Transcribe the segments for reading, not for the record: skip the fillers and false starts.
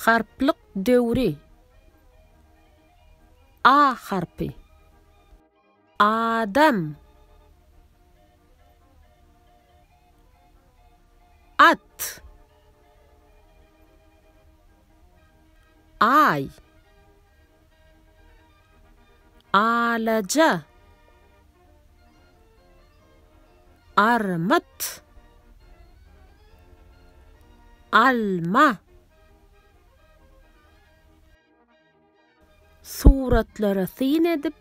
Harplyk döwri. A harpy. Adam. At. Aý. Alaja. Armyt. Alma. Suratlara syn edip,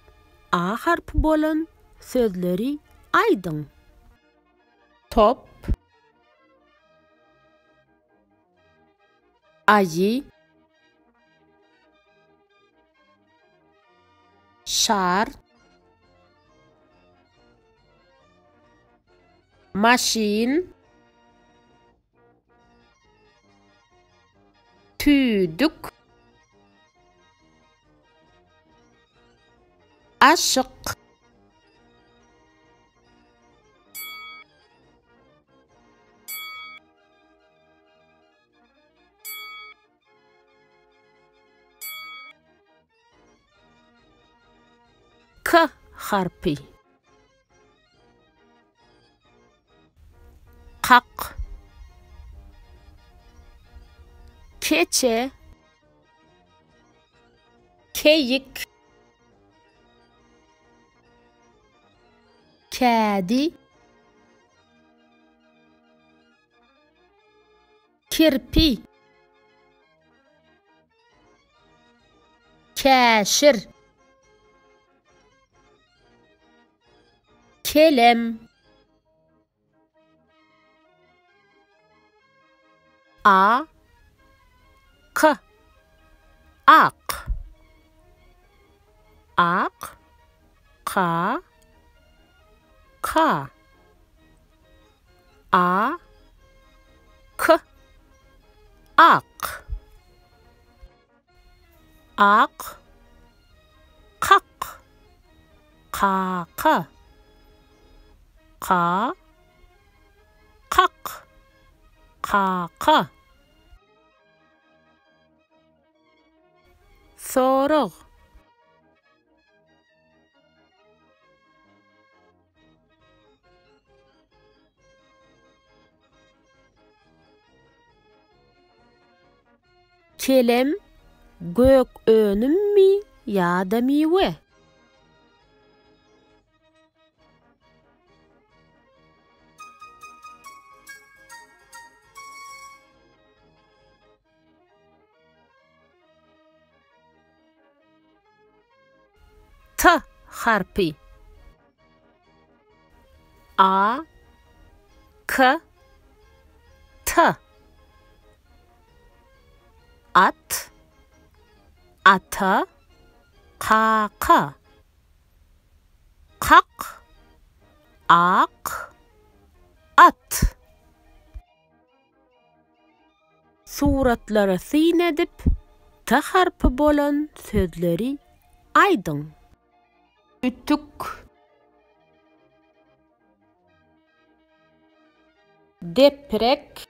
A harpy bolan sözleri aýdyň. Top. Aýy. Şar. Maşyn. Tüýdük. Aşyk. K harpy. Kak. Keçe. Keýik. Kädi. Kirpi. Käşir. Kelem. A. K. Ak. Ak. Ka. Ka. A. K. Ak. Ak. Kak. Kaka. Ka. Kak. Kaka. Sorag. Kelem gök önümmi ýa-da miwe? T harpy. A K T At Ata Kaka Kak Ak At Suratlara syn edip, T harpy bolan sözleri aýdyň. Ütük. Deprek.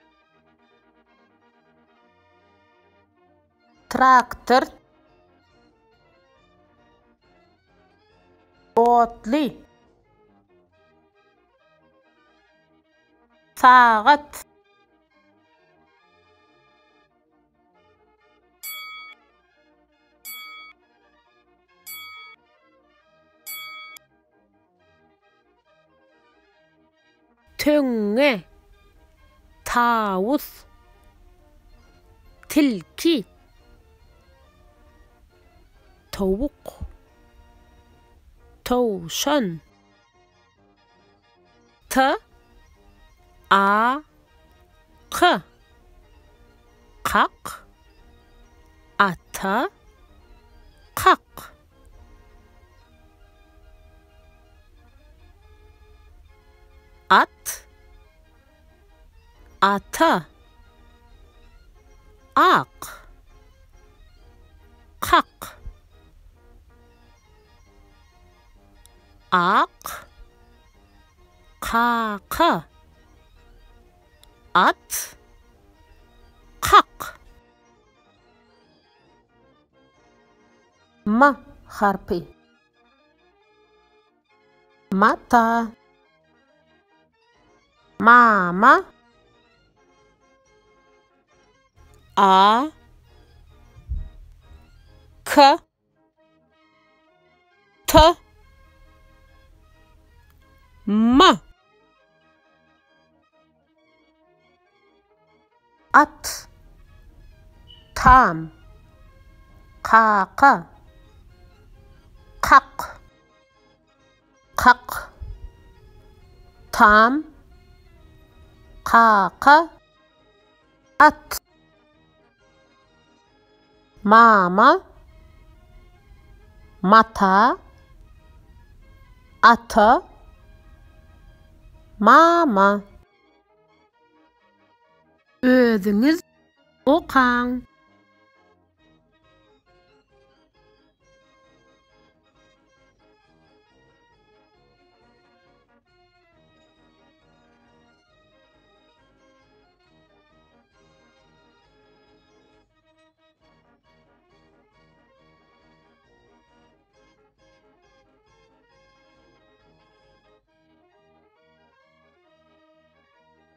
Traktor. Otly. Sagat. Töňňe, tawus, tilki, towuk, towşan. T A K Kak Ata Kak At Ata Ak Kak Ak Kaka At Kak. M harpy. Mata. Mama. A. K. T. M. At. Tam. Kaka. Kak. Kak. Tam. Kaka. At. Mama. Mata. Ata. Mama. Özüňiz okaň.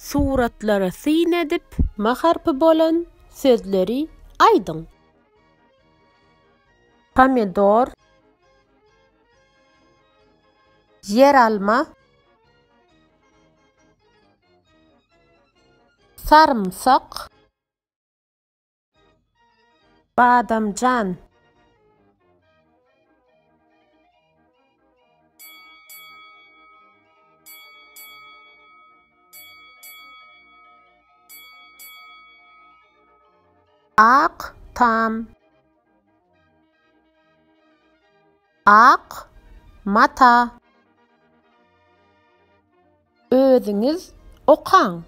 Suratlara syn edip, M harpy bolan sözleri aýdyň. Pomidor, ýeralma, sarymsak, badamjan. Ak tam. Ak mata. Özüňiz okaň.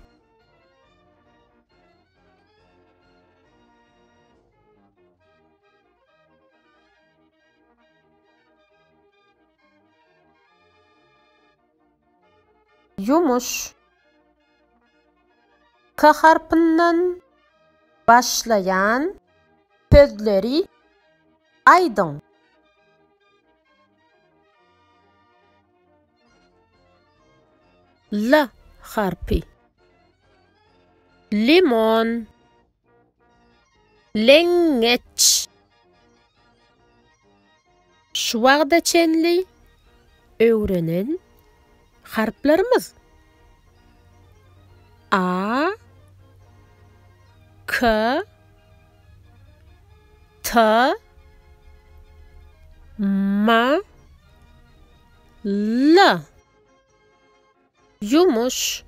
Ýumuş. K harpyndan başlaýan sözleri aýdyň. L harpy. Limon. Leňňeç. Şu wagta çenli öwrenen harplarymyz, A, K, T, M, L. Ýumuş.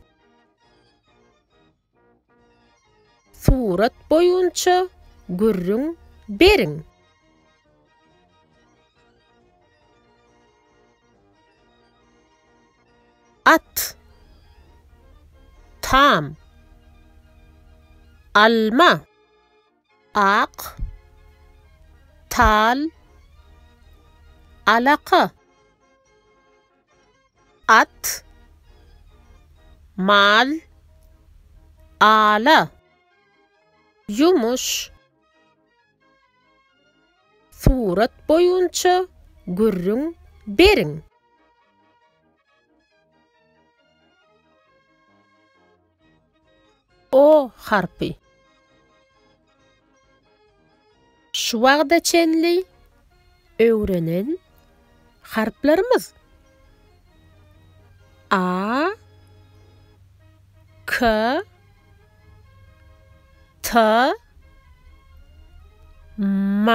Surat boýunça gürrüň beriň. At. Tam. Alma. Ak. Tal. Alaka. At. Mal. Ala. Ýumuş. Surat boýunça gürrüň beriň. O harpy. Şu wagta çenli öwrenen harplarymyz, A, K, T, M,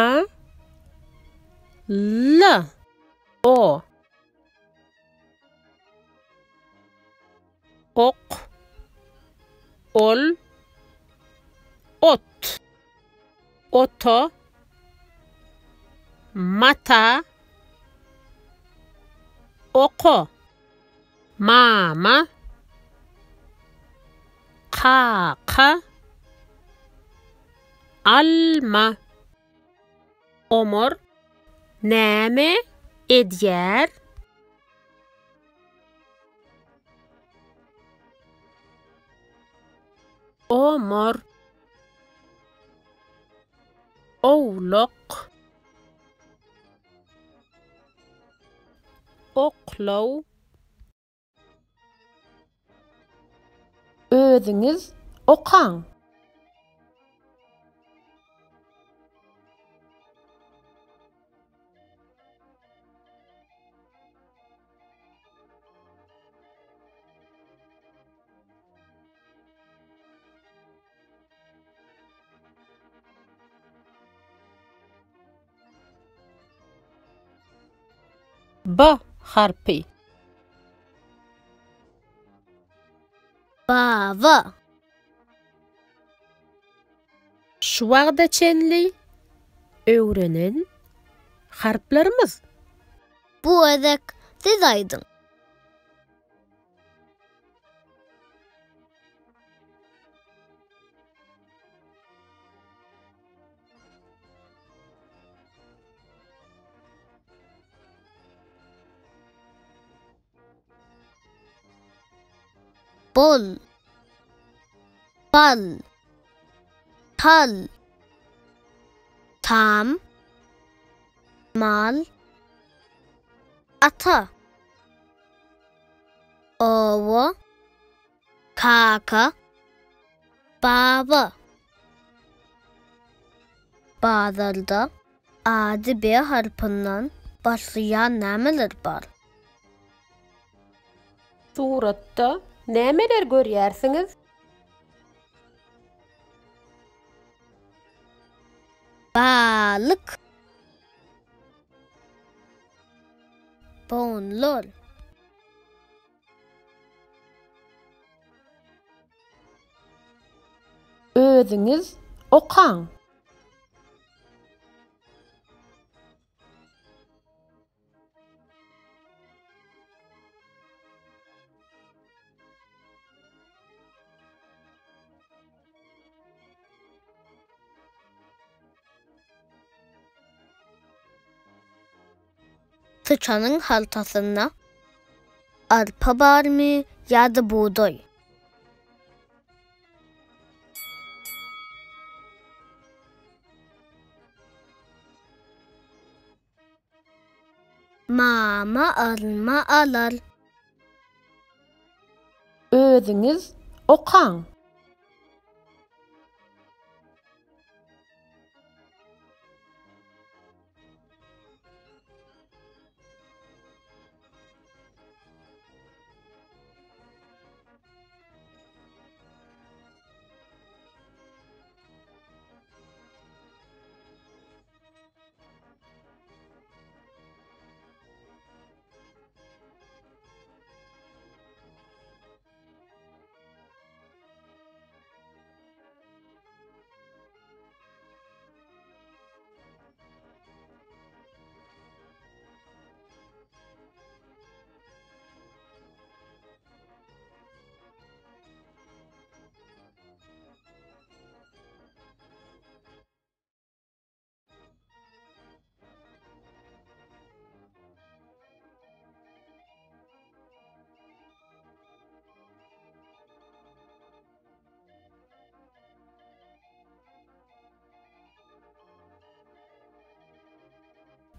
L. O. Ok, ol, ot. Oto, mata, oko. Mama, kaka, alma. Omar näme edýär? Omar. Owlak. Oklaw. Özüňiz okaň. B harpy. Baba. Şu wagta çenli öwrenen harplarymyz. Bu gezek siz aýdyň. Bol. Bal. Tal. Tam. Mal. Ata. Oba. Kaka. Baba. Bazarda ady B harpyndan başlaýan nämeler bar? Suratda nämeler görýärsiňiz? Balyk. Bonlar. Özüňiz okaň. Syçanyň haltasynda arpa barmy ýa-da bugdaý? Mama alma alar. Özüňiz okaň.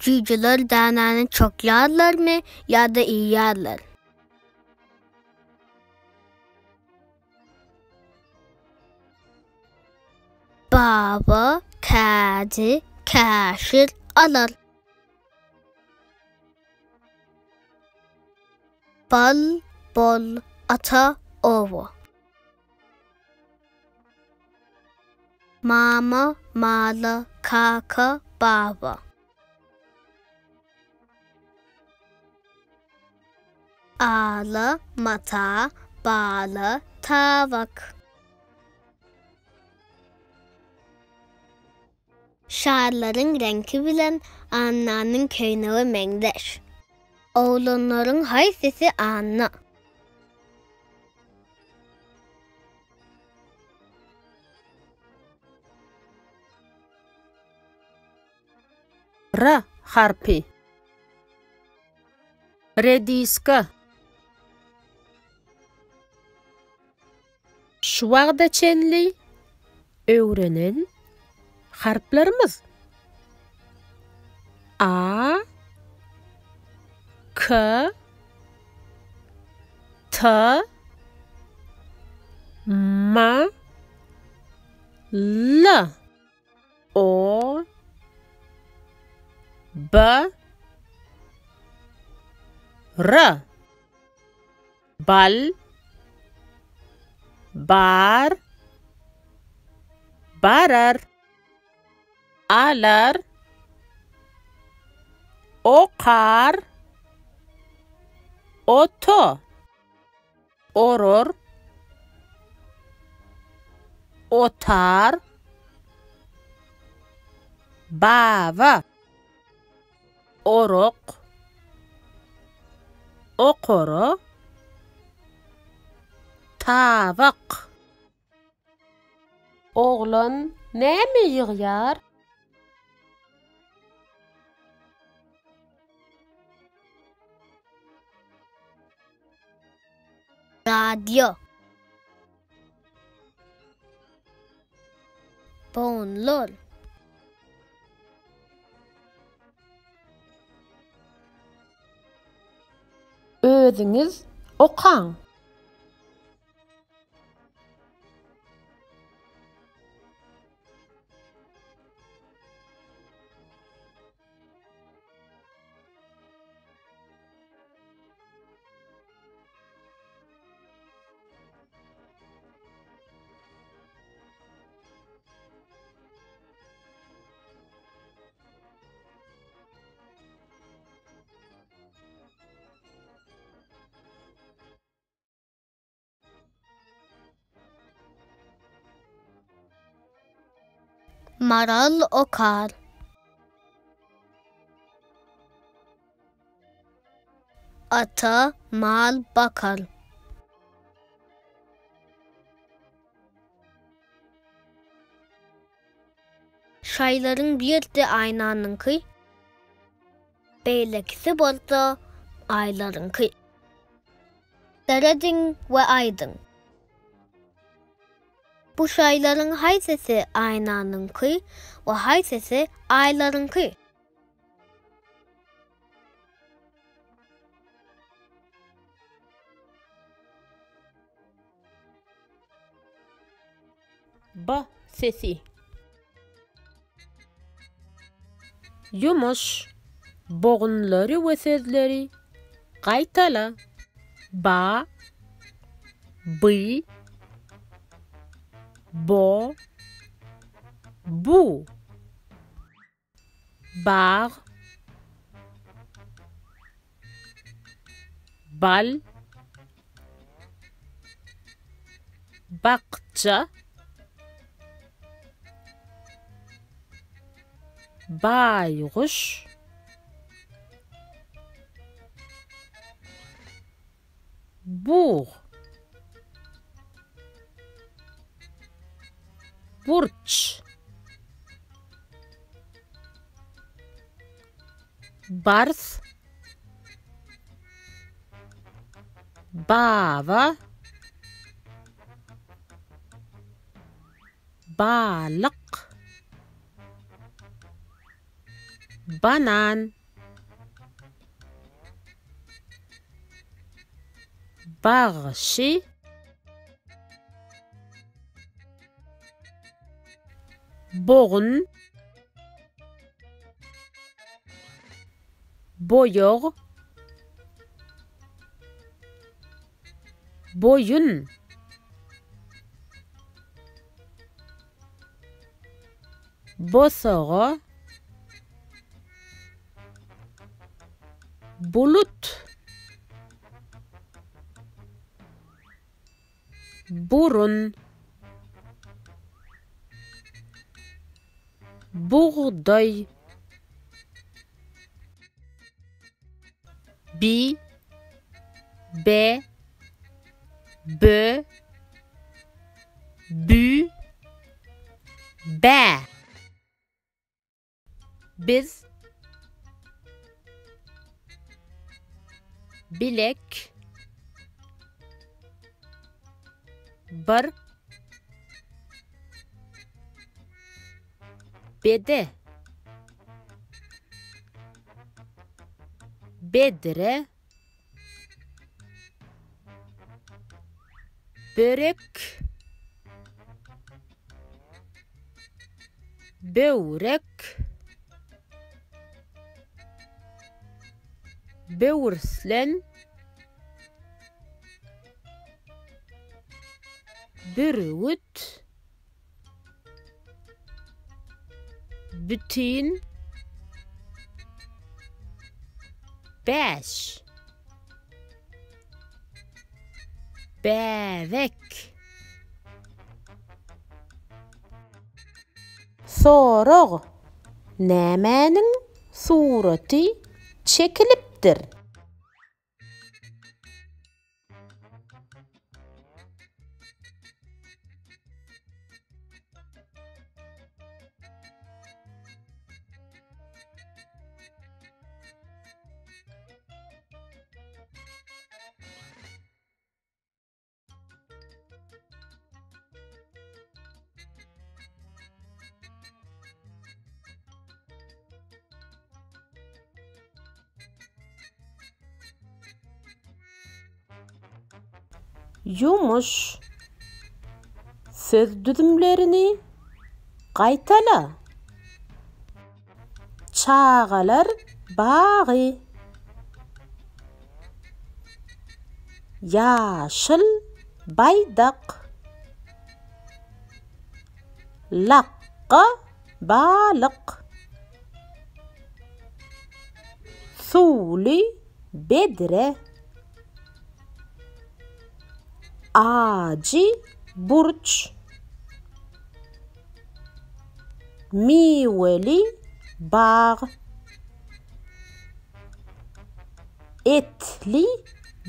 Jüýjeler dänäni çokýarlarmy ýa-da iýýärler? Baba kädi käşir alar. Bal, bol, ata, oba. Mama, mala, kaka, baba. Ala, mata, bala, tabak. Şarlaryň reňki bilen Annanyň köýnegi meňzeş. Oglanlaryň haýsysy Anna? R harpy. Rediska. Şu wagta çenli öwrenen harplarymyz, A. K T M L O B R Bal Bar Barar Alar Okar Oto Orar Otar Baba Orak Okara Tabak Oglan näme ýygýar? Radio. Bogunlar. Özüňiz okaň. Maral okar. Ata mal bakar. Şaýlaryň birdi Aýnanyňky, beýlekisi bolsa Aýlaryňky. Serediň we aýdyň. Bu şaýlaryň haýsysy Aýnanyňky we haýsysy Aýlaryňky? B sesi. Ýumuş, Bogunlary we sözleri gaýtala. Ba, by, bo, bu. Bag, bal, bakja, baýguş, bug, burç, bars, baba, balyk, banan. Bagşy Bogun Boýag Boýun Bosaga Bulut Burun Bugdaý Bi Be Bö Bü Bä Biz Bilek Bir Bede. Bedre Börek Böwrek Böwürslen Bürgüt Bütin Bäş Bäbek Sorag, Nämäniň suraty çekilipdir? Ýumuş. Söz düzümlerini gaýtala. Çagalar bagy. Ýaşyl baýdak. Lakga balyk. Suwly bedre. Ajy burç. Miweli bag. Etli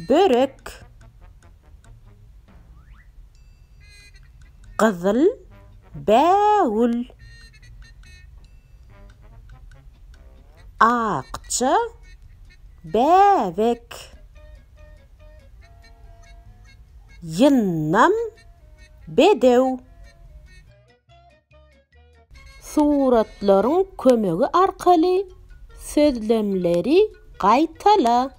börek. Gyzyl bägül. Akja bäbek. Ýyndam bedew. Suratlaryň kömegi arkaly sözlemleri gaýtala.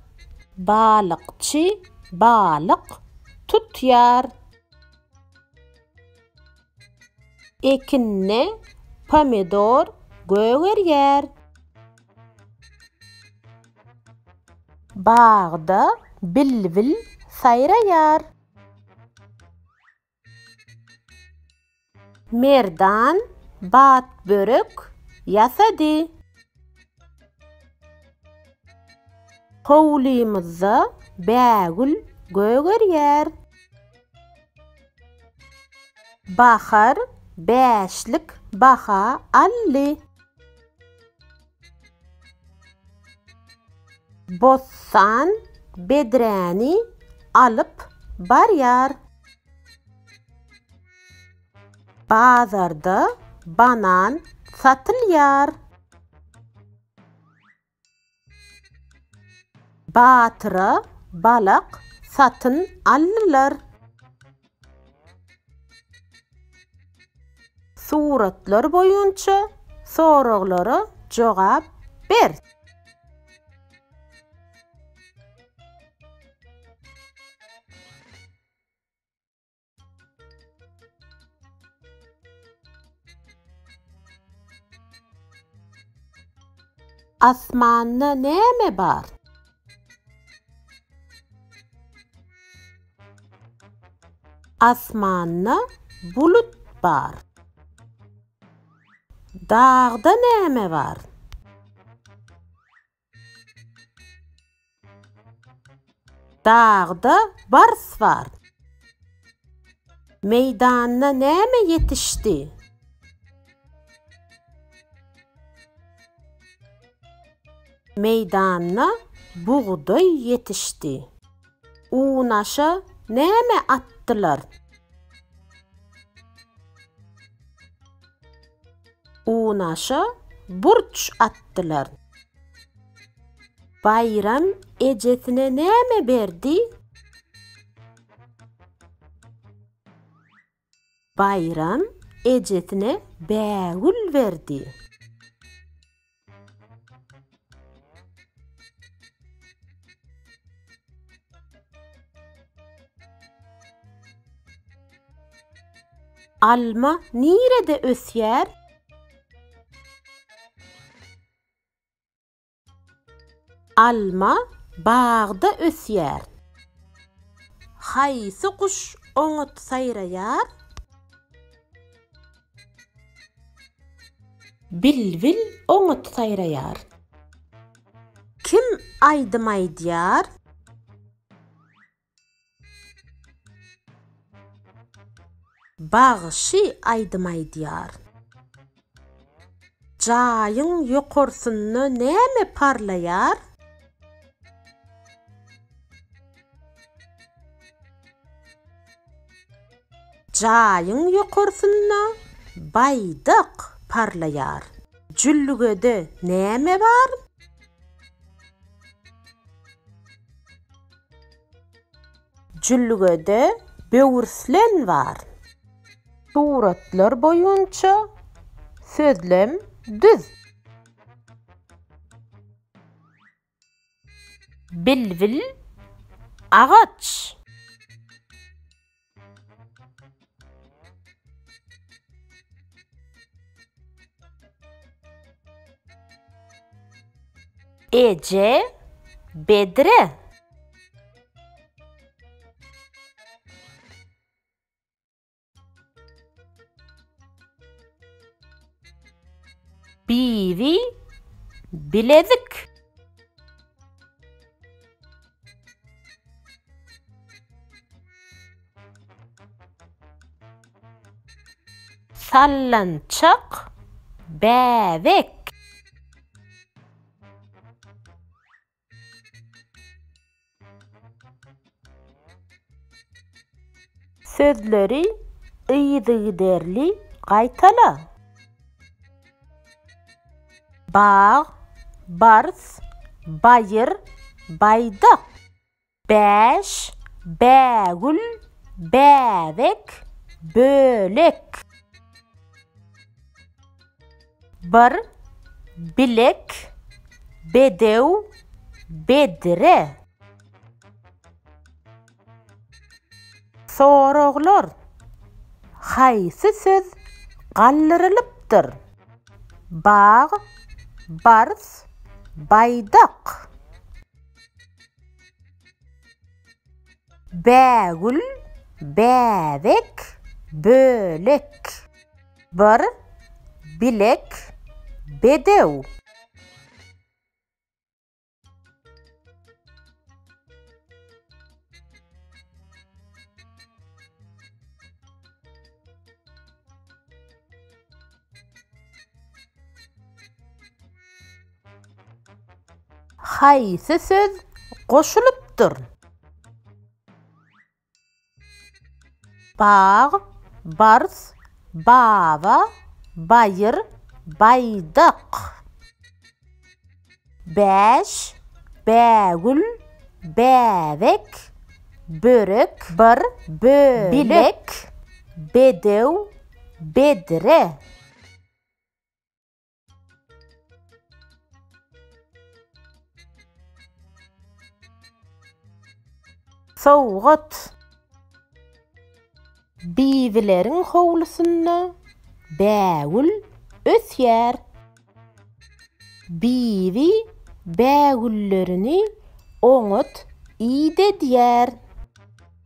Balykçy balyk tutýar. Ekinde pomidor gögerýär. Bagda bilbil saýraýar. Merdan batbörek ýasady. Howlymyzda bägül gögerýär. Bahar bäşlik baha aldy. Bossan bedräni alyp barýar. Bazarda banan satylýar. Batyra balak satyn aldylar. Suratlar boýunça soraglara jogap ber. Asmanda näme bar? Asmanda bulut bar. Dagda näme bar? Dagda bars bar. Meýdanda näme ýetişdi? Meýdanda bugdaý ýetişdi. Unaşa näme atdylar? Unaşa burç atdylar. Baýram ejesine näme berdi? Baýram ejesine bägül berdi. Alma nirede ösýär? Alma bagda ösýär. Haýsy guş oňat saýraýar? Bilbil oňat saýraýar. Kim aýdym aýdýar? Bagşy aýdym aýdýar. Jaýyň ýokarsynda näme parlaýar? Jaýyň ýokarsynda baýdak parlaýar. Jülgede näme bar? Jülgede böwürslen bar. Suratlar boýunça sözlem düz. Bilbil agaç. Eje bedre. Bibi bilezik. Sallançak bäbek. Sözleri yzygiderli gaýtala. Bag, bars, baýyr, baýdak. Bäş, bägül, bäbek, bölek. Bir, bilek, bedew, bedre. Soraglar, Haýsy söz galdyrylypdyr? Bag, bars, baýdak. Bägül, bäbek, bölek. Bir, bilek, bedew. Haýsy söz goşulypdyr? Bag, bars, baba, baýyr, baýdak. Bäş, bägül, bäbek, börek, bir, bölek, bilek, bedew, bedre. Sowgat. Bibileriň howlusynda bägül ösýär. Bibi bägüllerini oňat idedýär.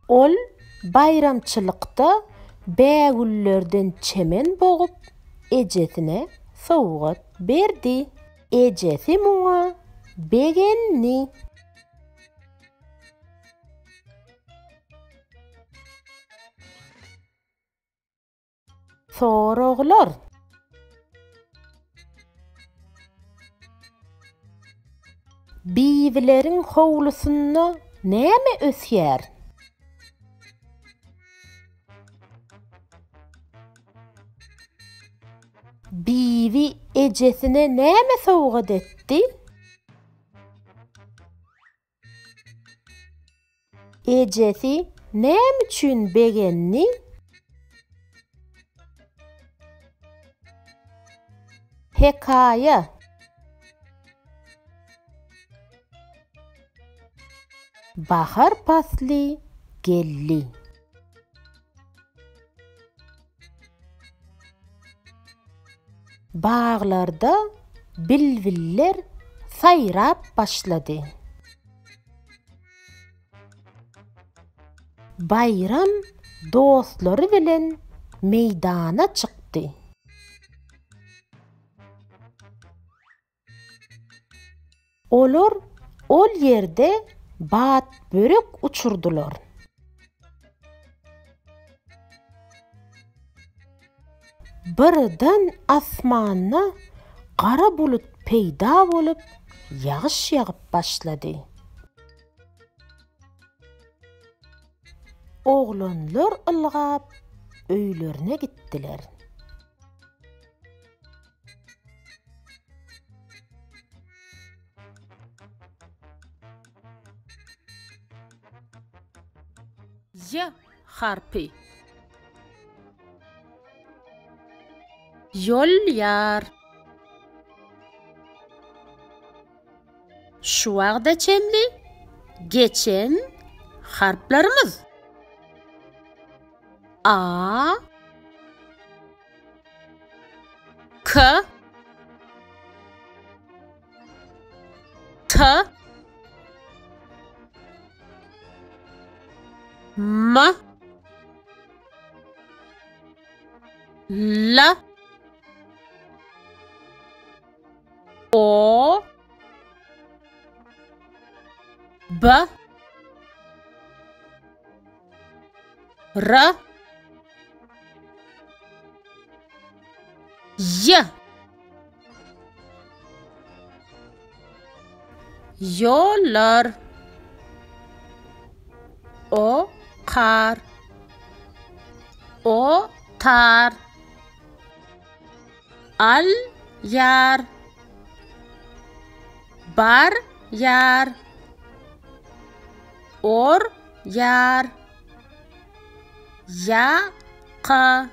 Ol baýramçylykda bägüllerden çemen bogup, ejesine sowgat berdi. Ejesi muňa begendi. Soraglar. Bibileriň howlusynda näme ösýär? Bibi ejesine näme sowgat etdi? Ejesi näme üçin begendi? Hekaýa. Bahar pasly geldi. Baglarda bilbiller saýrap başlady. Baýram dostlary bilen meýdana çykdy. Olar ol ýerde batbörek uçurdylar. Birden asmanda gara bulut peýda bolup, ýagyş ýagyp başlady. Oglanlar ylgap öýlerine gitdiler. J harpy. Ýolýar. Şu wagta çenli geçen harplarymyz. A K T M L O B R Ýe. Ýollar. O kar. O tar. Al ýar. Bar ýar. Or ýar. Ýa ka.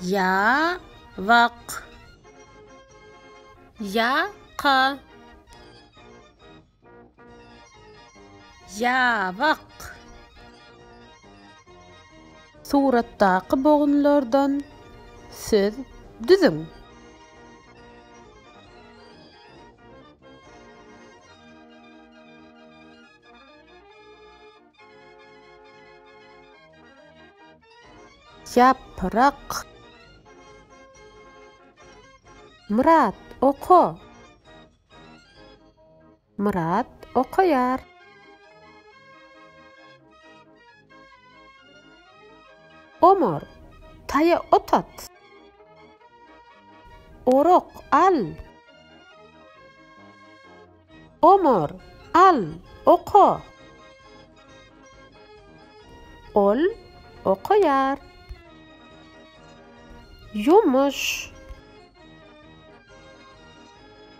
Ýabak. Ýaka. Ýabak. Suratdaky bogunlardan söz düzüň. Ýaprak. Myrat, oka! Myrat okaýar. Omar, taýa ot at! Orak, al! Omar, al, oka! Ol okaýar. Ýumuş.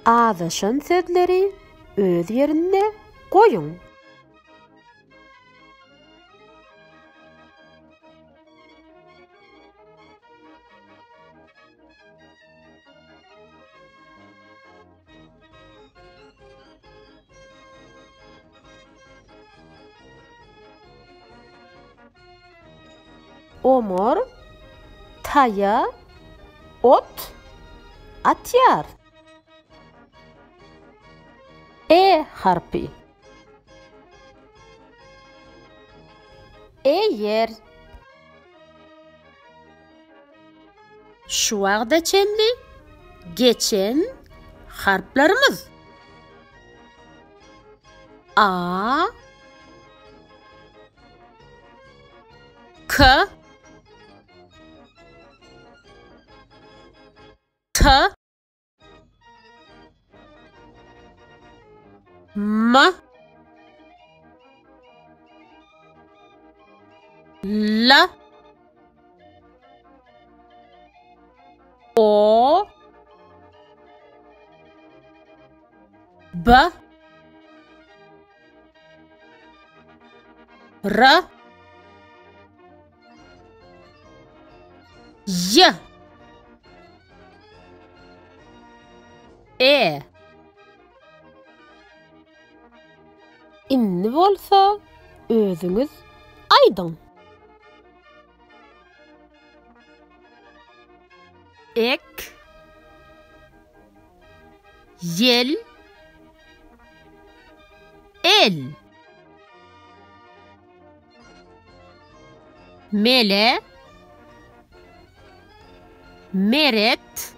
Azaşan sözleri öz ýerinde goýuň. Omar taýa ot atýar. E harpy. Eýer. Şu wagta çenli geçen harplarymyz. A K T M L O B R J E Indi bolsa özüňiz aýdyň. Ek. Ýel. El. Mele. Meret.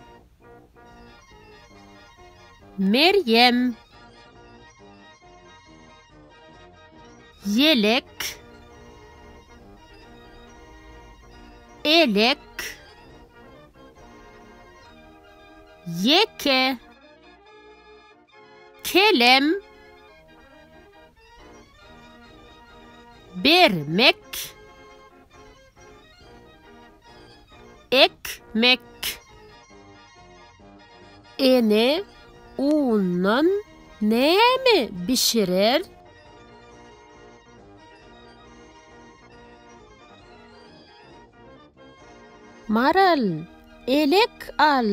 Merýem. Ýelek. Elek. Ýeke. Kelem. Bermek. Ekmek. Ene undan näme bişirer? Maral, elek al.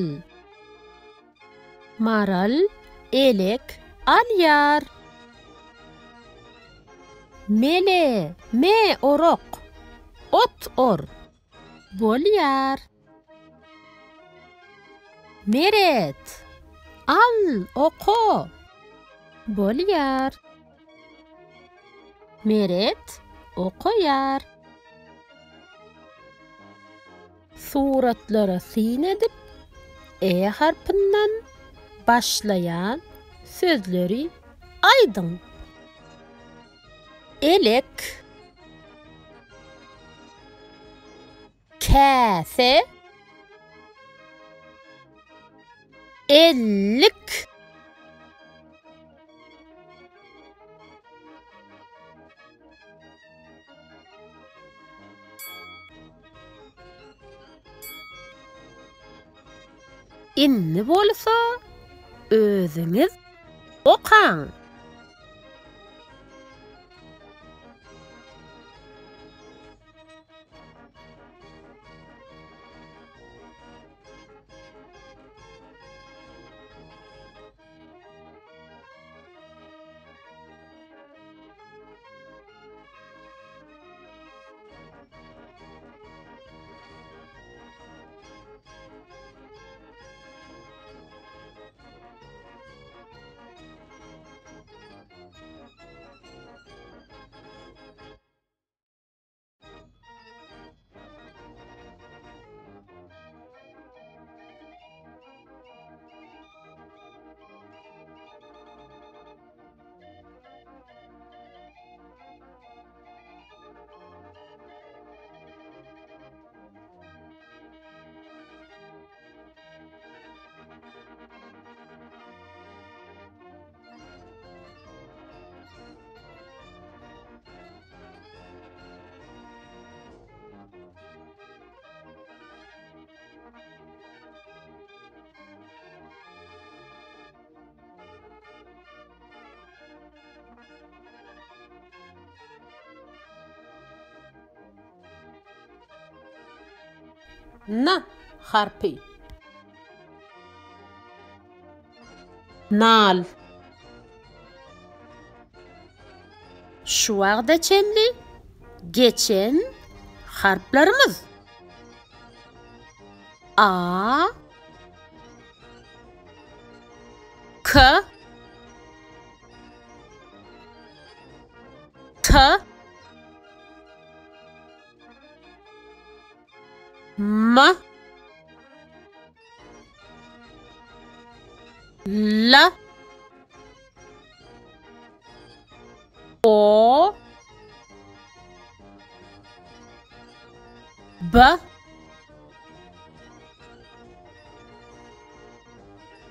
Maral elek alýar. Mele, me orak, ot or. Bolýar. Meret, al, oka. Bolýar. Meret okaýar. Suratlara syn edip, E harpyndan başlaýan sözleri aýdyň. Elek. Käse. Ellik. Indi bolsa özüňiz okaň. N harpy. Nal. Şu wagta çenli geçen harplarymyz. A K T M L O B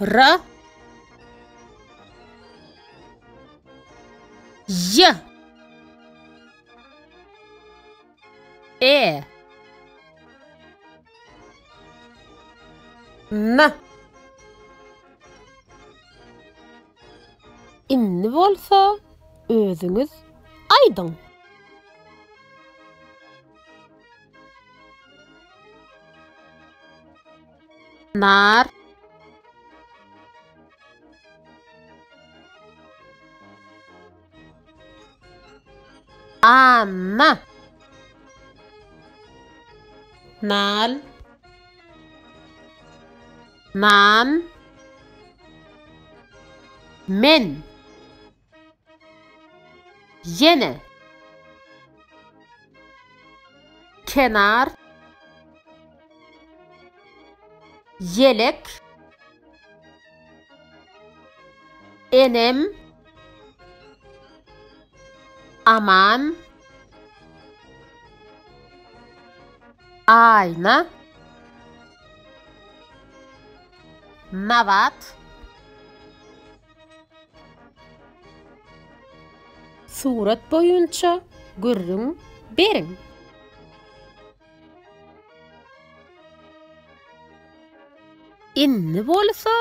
R J E N Indi bolsa özüňiz aýdyň. Nar. Anna. Nal. Nan. Men. Ýene. Kenar. Ýelek. Enem. Aman. Aýna. Nabat. Surat boýunça gürrüň beriň. Indi bolsa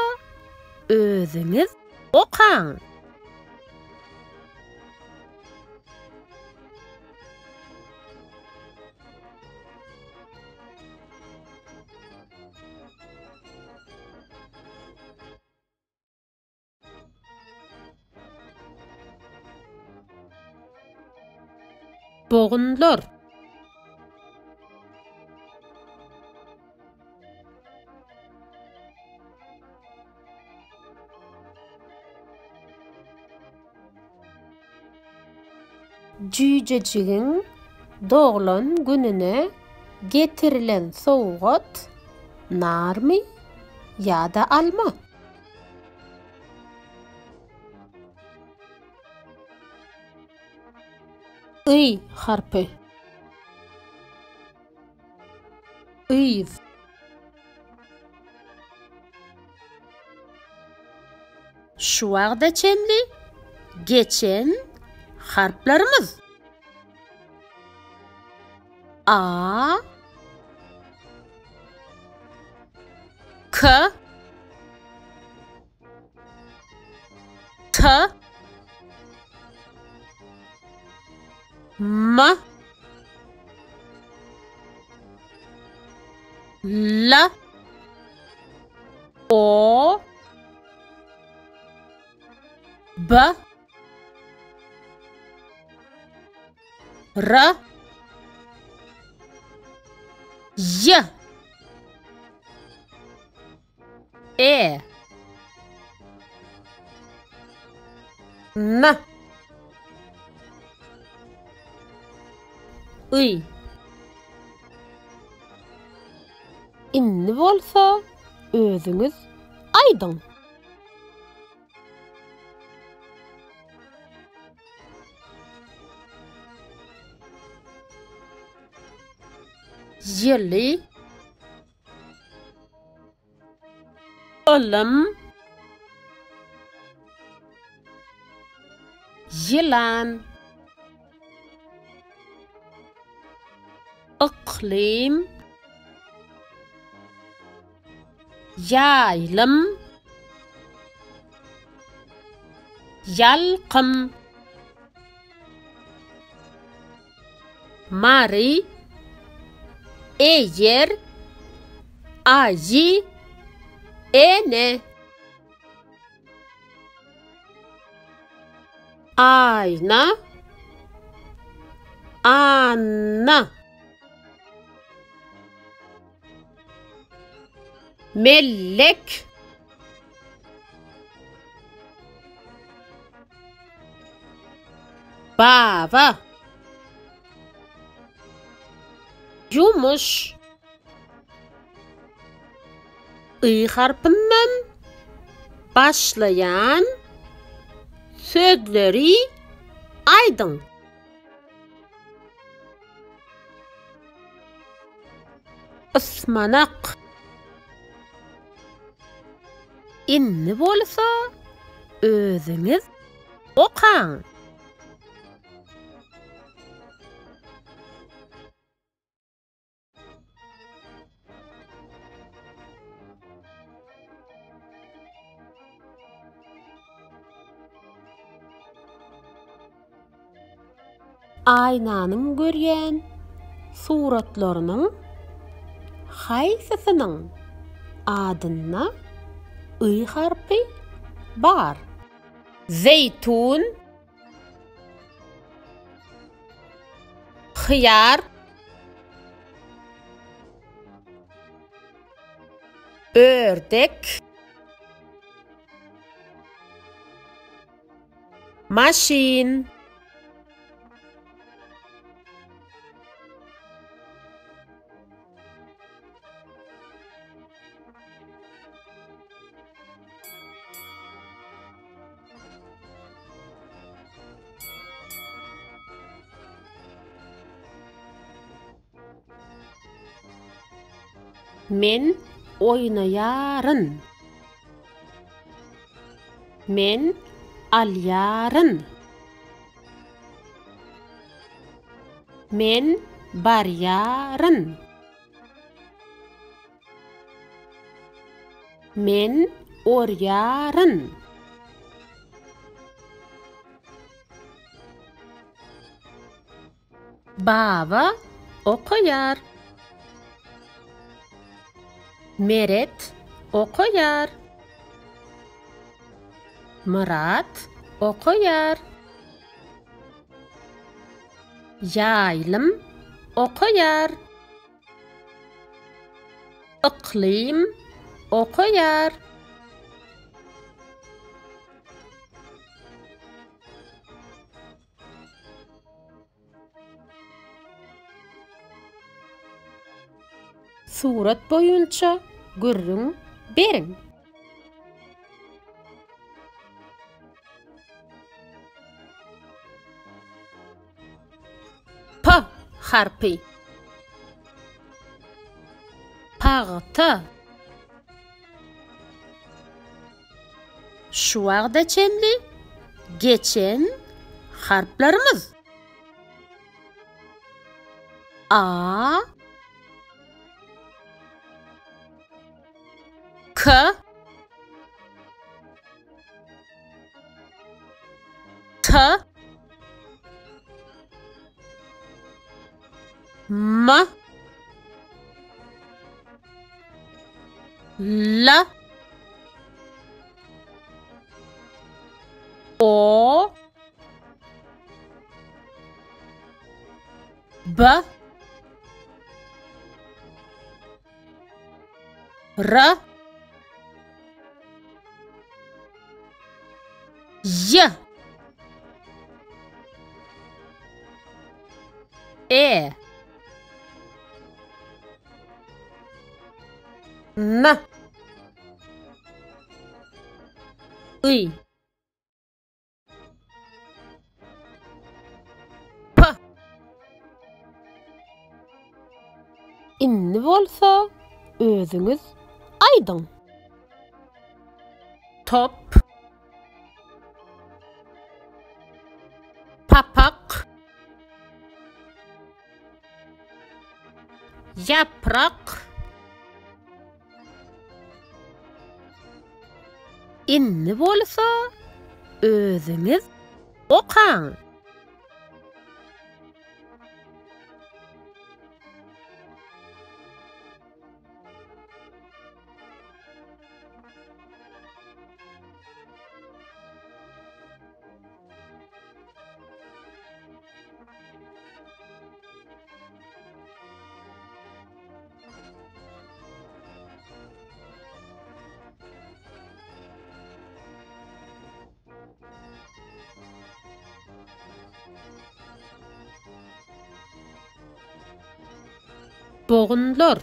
özüňiz okaň. Bogunlar. Jüýjejigiň doglan gününe getirilen sowgat narmy ýa-da alma? Y harpy. Yz. Şu wagta çenli geçen harplarymyz. A K T M L O B R J E N Y Indi bolsa özüňiz aýdyň. Ýyly Ylym Ýylan Yklym Ýaýlym Ýalkym Mary Eýer Aýy Ene Aýna Anna Mellek Baba Ýumuş Y harpyndan başlaýan sözleri aýdyň. Ysmanak. Indi bolsa özüňiz okaň. Aýnanyň görýän suratlarynyň haýsysynyň adynda y harpy bar? Zeýtun Hyýar. Ördek. Maşyn. Men oýnaýaryn. Men alýaryn. Men barýaryn. Men orýaryn. Baba okaýar. Meret okaýar. Myrat okaýar. Ýaýlym okaýar. Yklym okaýar. Surat boýunça gürrüň beriň. P harpy. Pagta. Şu wagta çenli geçen harplarymyz. A K T M L O B R J E N I P Indi bolsa özüňiz aýdyň. Top Papak Ýaprak Indi bolsa özüňiz okaň. Bogunlar.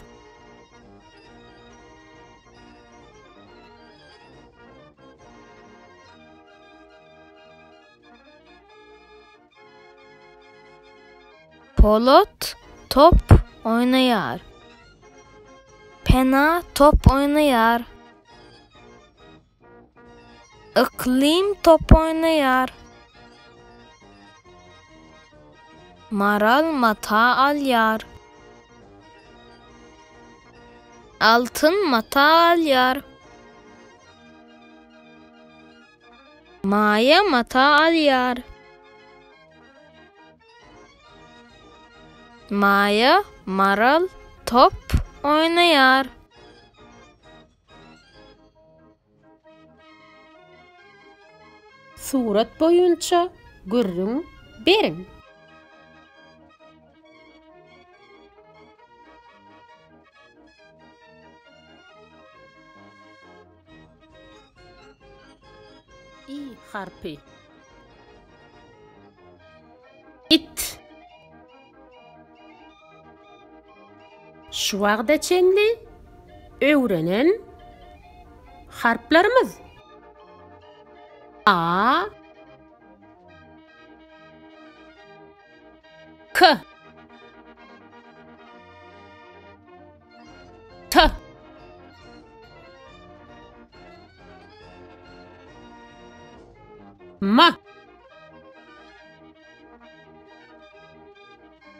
Polat top oýnaýar. Pena top oýnaýar. Yklym top oýnaýar. Maral mata alýar. Altyn mata alýar. Maýa mata alýar. Maýa, Maral top oýnaýar. Surat boýunça gürrüň beriň. I harpy. It. Şu wagta çenli öwrenen harplarymyz. A K T M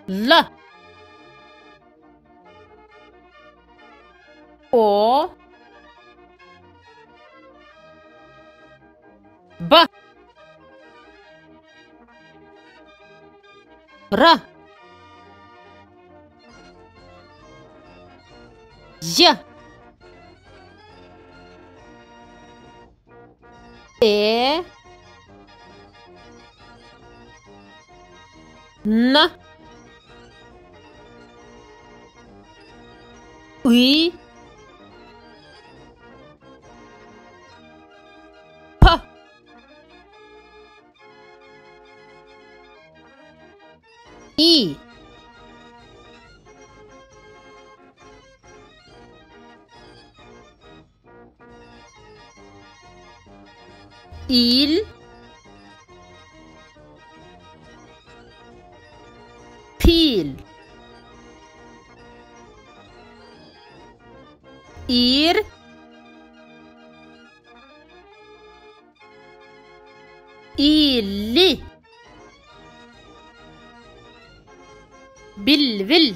L O B R J E N I P I Il Pil Ir Illi Bilbil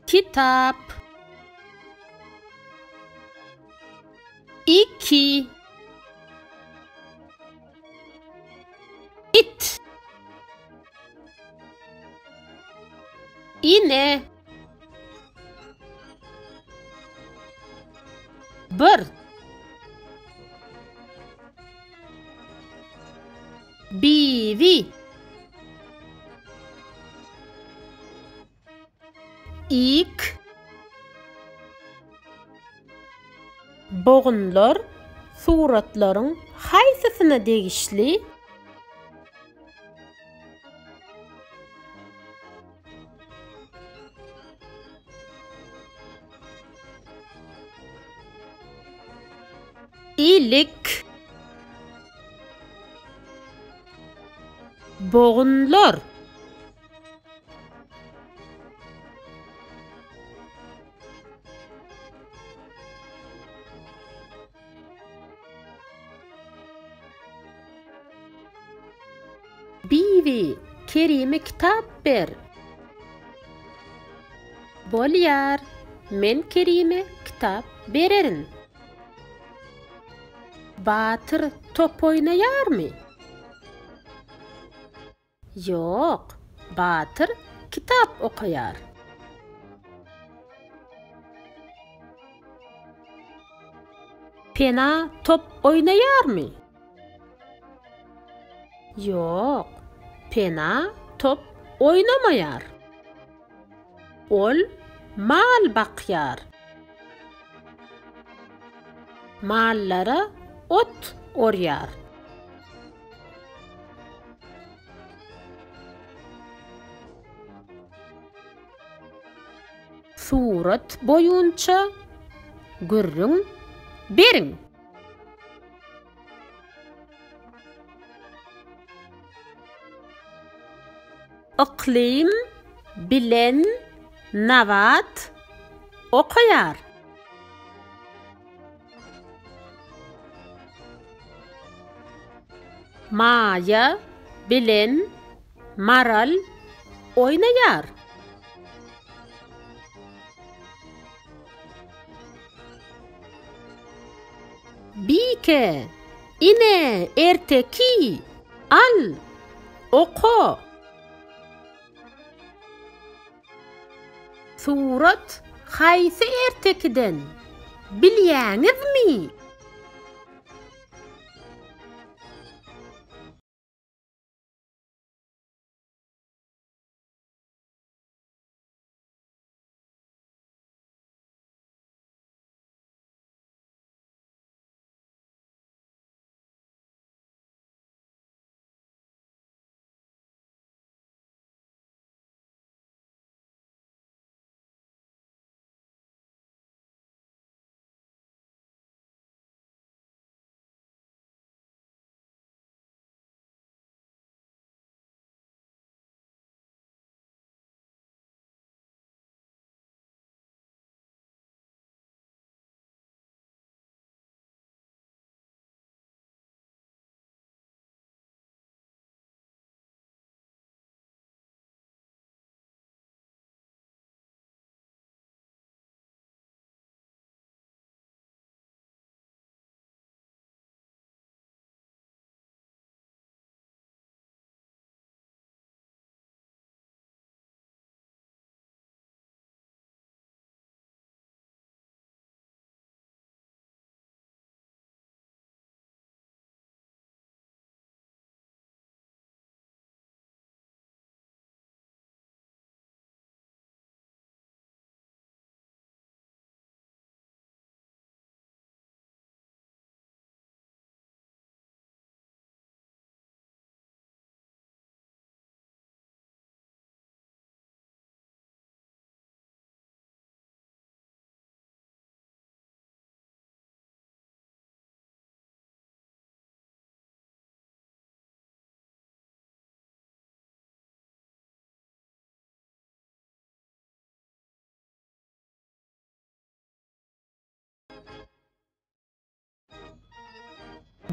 Kitap Iki It Ine Bir Bibi Ik Bogunlar suratlaryň haýsysyna degişli? Ilik. Bogunlar. Bibi, Kerime kitap ber. Bolýar, men Kerime kitap bererin. Batyr top oýnaýarmy? Ýok, Batyr kitap okaýar. Pena top oýnaýarmy? Ýok, Pena top oýnamaýar. Ol mal bakýar. Mallara ot orýar. Surat boýunça gürrüň beriň. Yklym bilen Nabat okaýar. Maýa bilen Maral oýnaýar. Bike, ine, erteki, al, oka. Surat haýsy ertekiden, bilýäňizmi?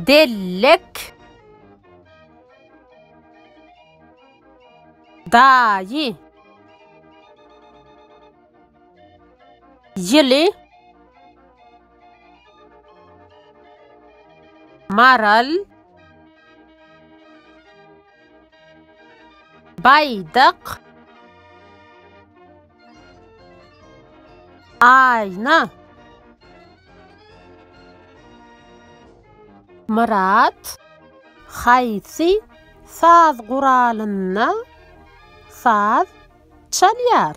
Dellek. Daýy. Ýyly. Maral. Baýdak. Aýna. Myrat haýsy saz guralynda saz çalýar?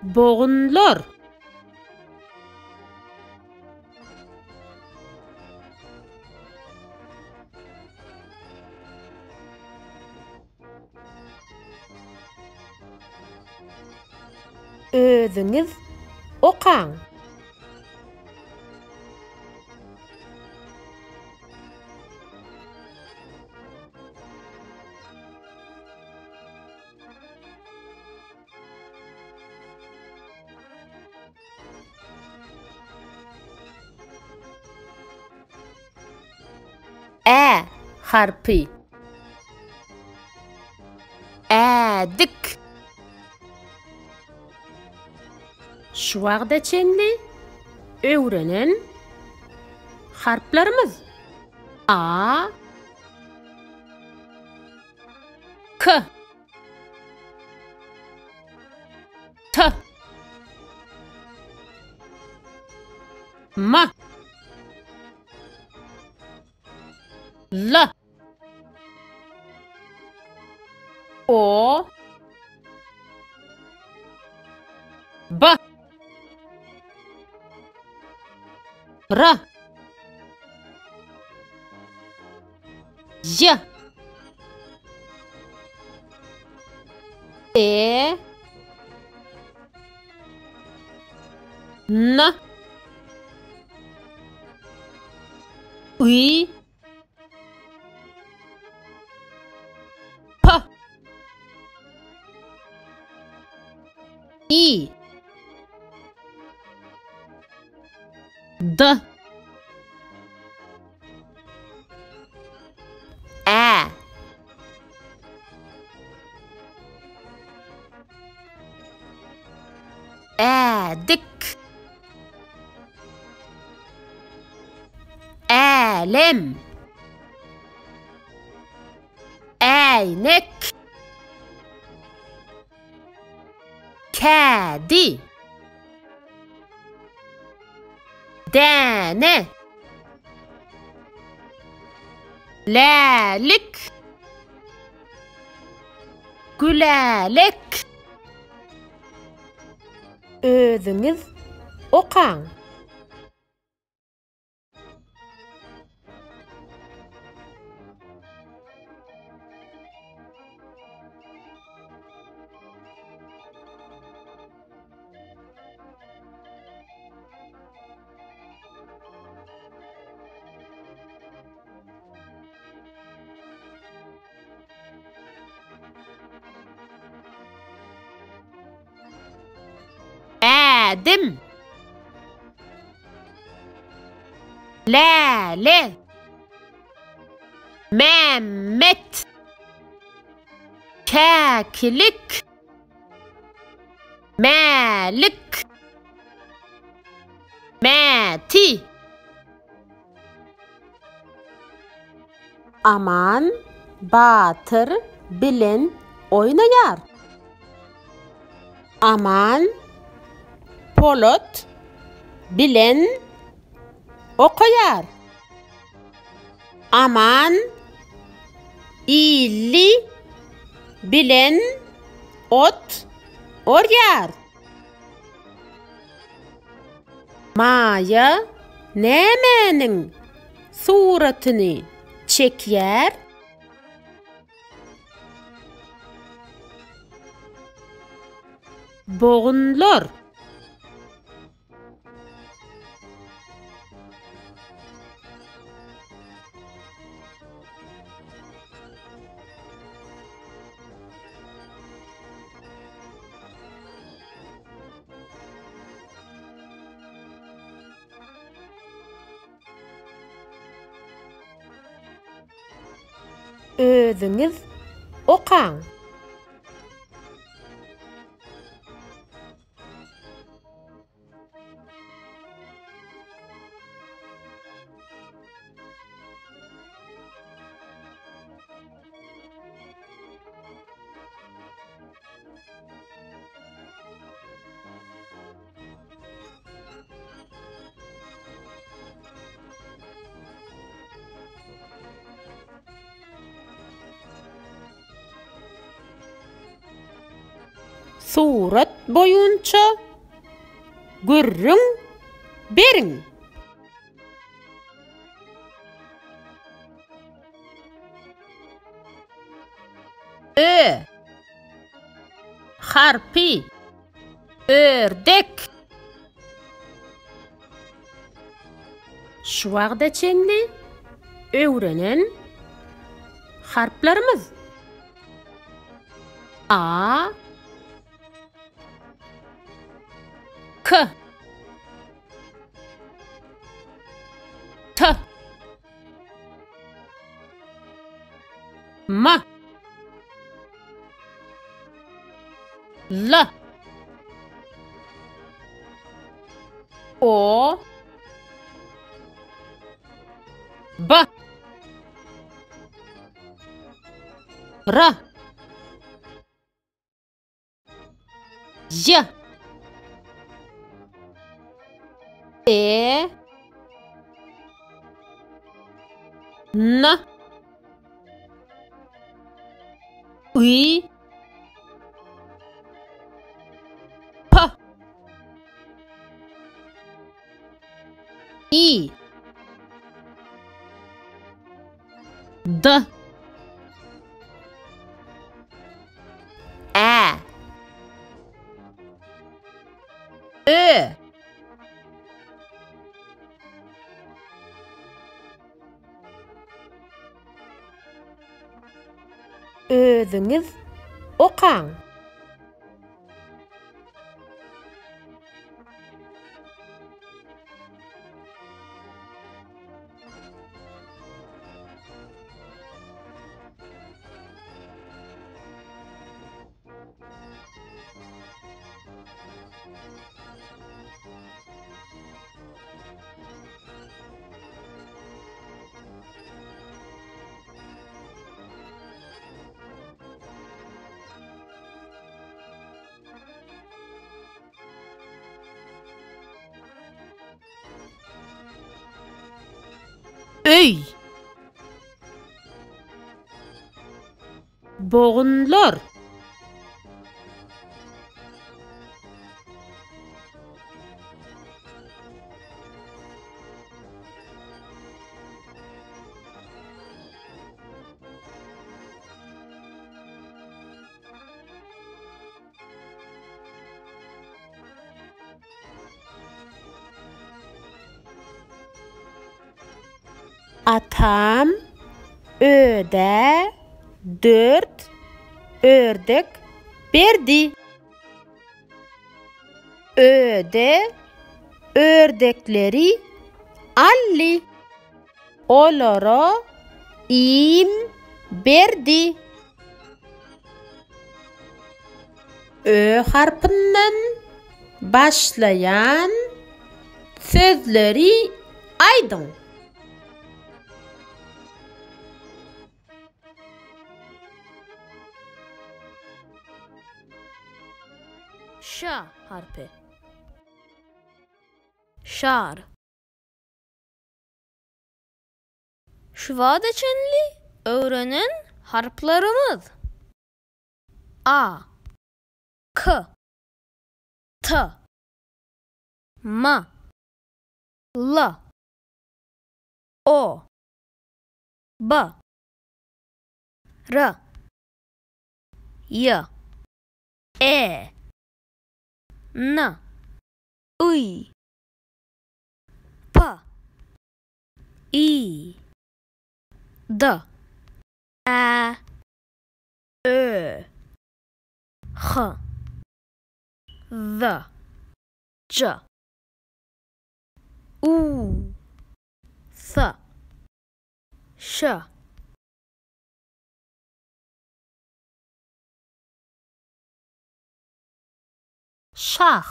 Bogunlar. Özüňiz okaň. Ä harpy. Ädik. Şu wagta çenli öwrenen harplarymyz A K T M L O B R J E N I P I D Ä Ädik Älem Äýnek Kädi Däne Lälik Gülälek Özüňiz okaň. Ädim. Läle. Mämmet. Käkilik. Mälik. Mäti. Aman batyr bilen oýnaýar. Aman Polat bilen okaýar. Aman Illi bilen ot orýar. Maýa nämäniň suratyny çekýär? Bogunlar. Özüňiz okaň. Surat boýunça gürrüň beriň. Ö harpy ördek. Şu wagta çenli öwrenen harplarymyz, A, K, T, M, L, O, B, R, J, E, N, I, P, I, D, Ä, Ö. Özüňiz okaň. Öý. Bogunlar. Atam öde dört ördek berdi. Öde ördekleri aldy. Olara iým berdi. Ö harpyndan başlaýan sözleri aýdyň. Ş harpy. Şar. Şu wagta çenli öwrenen harplarymyz, A, K, T, M, L, O, B, R, J, E, N, I, P, I, D, Ä, Ö, H, Z, J, U, S, Ş. Şah.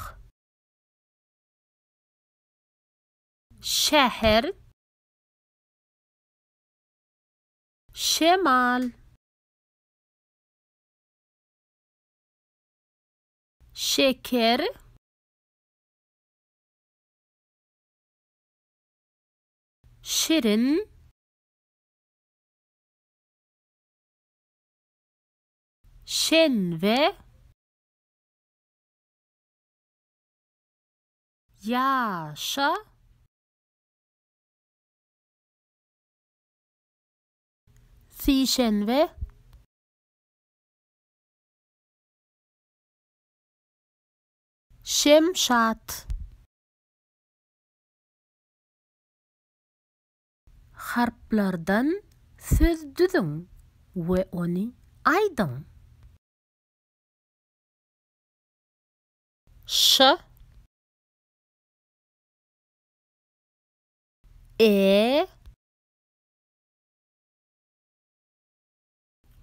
Şäher. Şemal. Şeker. Şirin. Şenbe. Ýaşa. Sişenbe. Şemşat. Harplardan söz düzüň we ony aýdyň. Ş E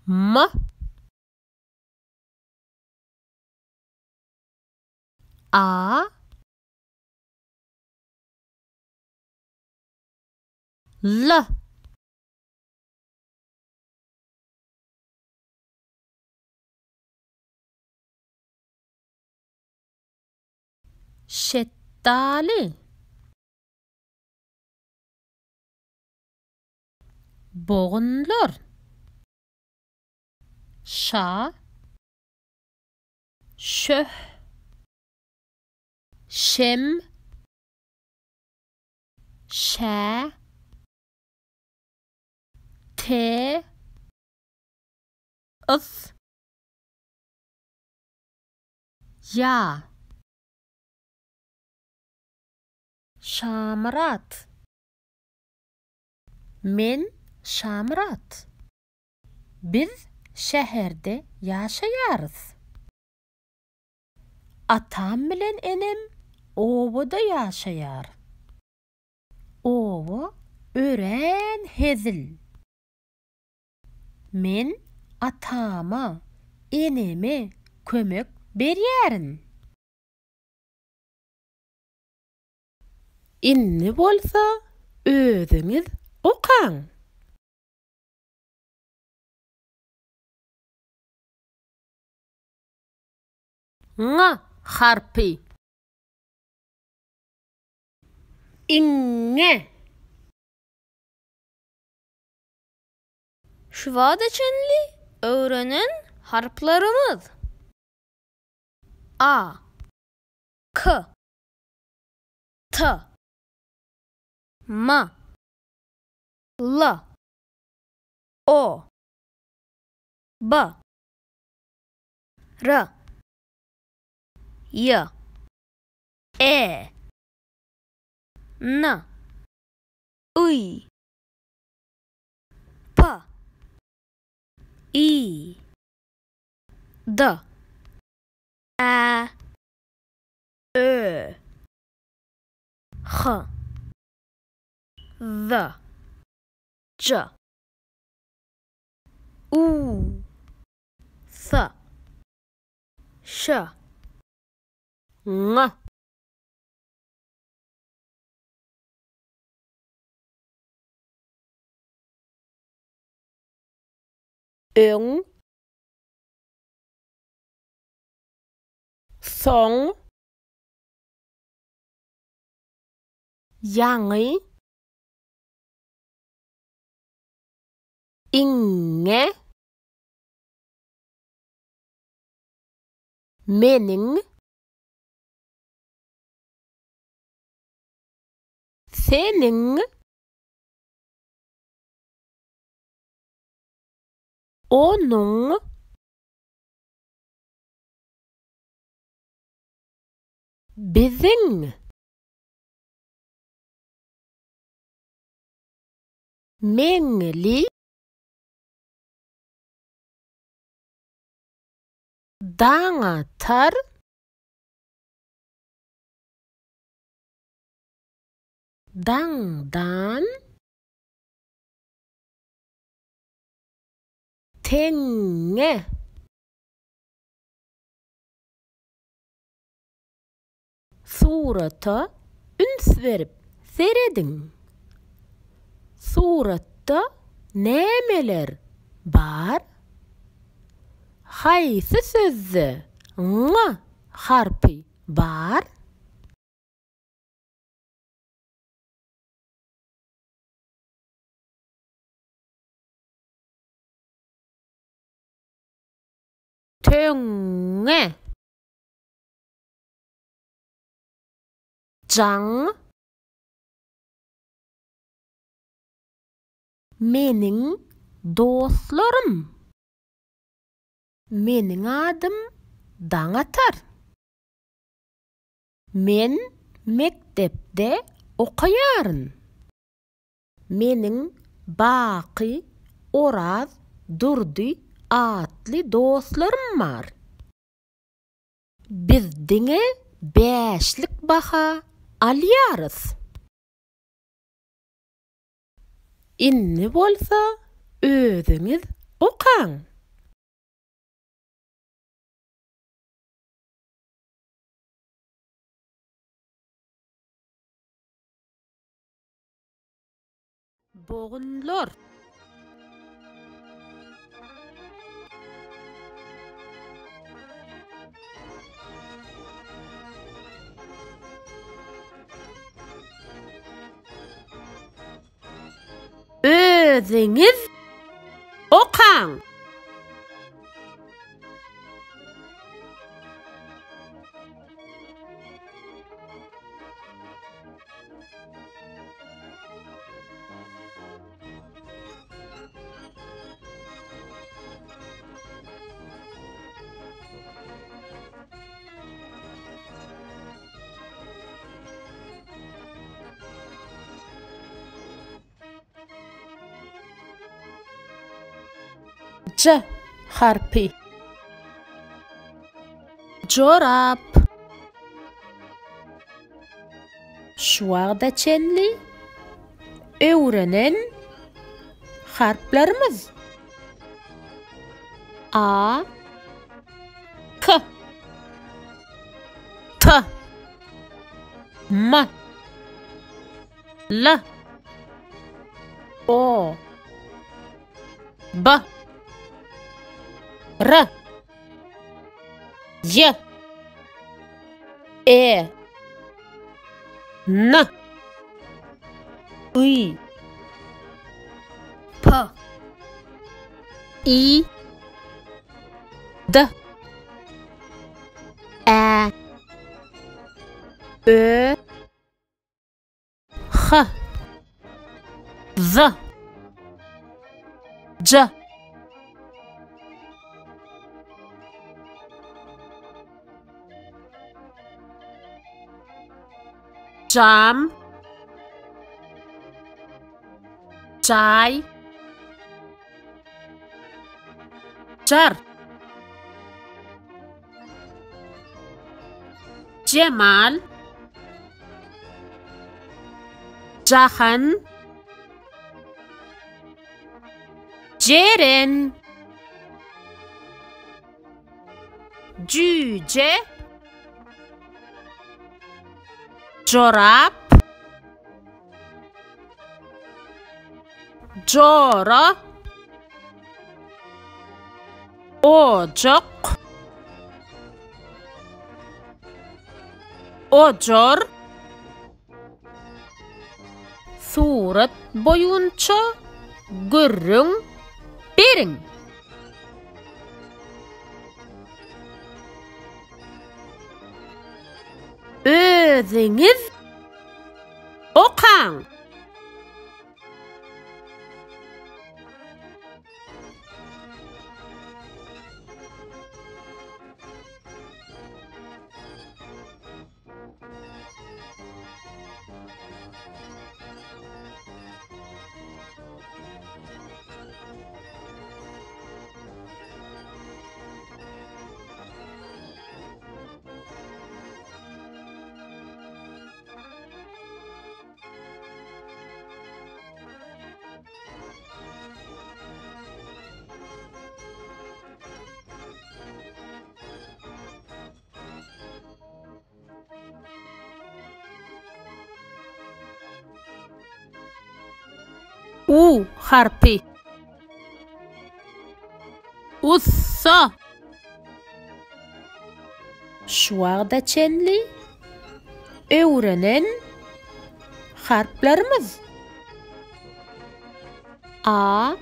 M A L. Şetdaly. Bogunlar. Şa. Şöh. Şem. Şä. T. Ys. Ýa. Şamyrat. Men Şamyrat. Biz şäherde ýaşaýarys. Atam bilen enem obada ýaşaýar. Oba örän hezil. Men atama, eneme kömek berýärin. Indi bolsa özüňiz okaň. Ň harpy. Iňňe. Şu wagta çenli öwrenen harplarymyz, A. K. T. M. L. O. B. R. J. E. N. I. P. I. D. Ä. Ö. H. V. J. U. S. Ş. Ň. Öň. Soň. Ýaňy. Iňňe. Meniň. Seniň. Onuň. Biziň. Meňli. Daňatar. Daňdan. Teňňe. Surata üns berip serediň. Suratda nämeler bar? Haýsy sözde ň harpy bar? Töňňe. Jaň. Meniň dostlarym. Meniň adym Daňatar. Men mekdepde okaýaryn. Meniň Baky, Oraz, Durdy atly dostlarym bar. Biz diňe bäşlik baha alýarys. Indi bolsa özüňiz okaň. Bogunlar. Özüňiz okaň. J harpy. Jorap. Şu wagta çenli öwrenen harplarymyz A K T M L O B R J E N I P I D Ä Ö H Z J Jam Jaý Jar Jemal Jahan Jeren Jüýje Jorap Jora Ojak Ojar Surat boýunça gürrüň beriň. Özüňiz okaň. U harpy. Ussa. Şu wagta çenli öwrenen harplarymyz. A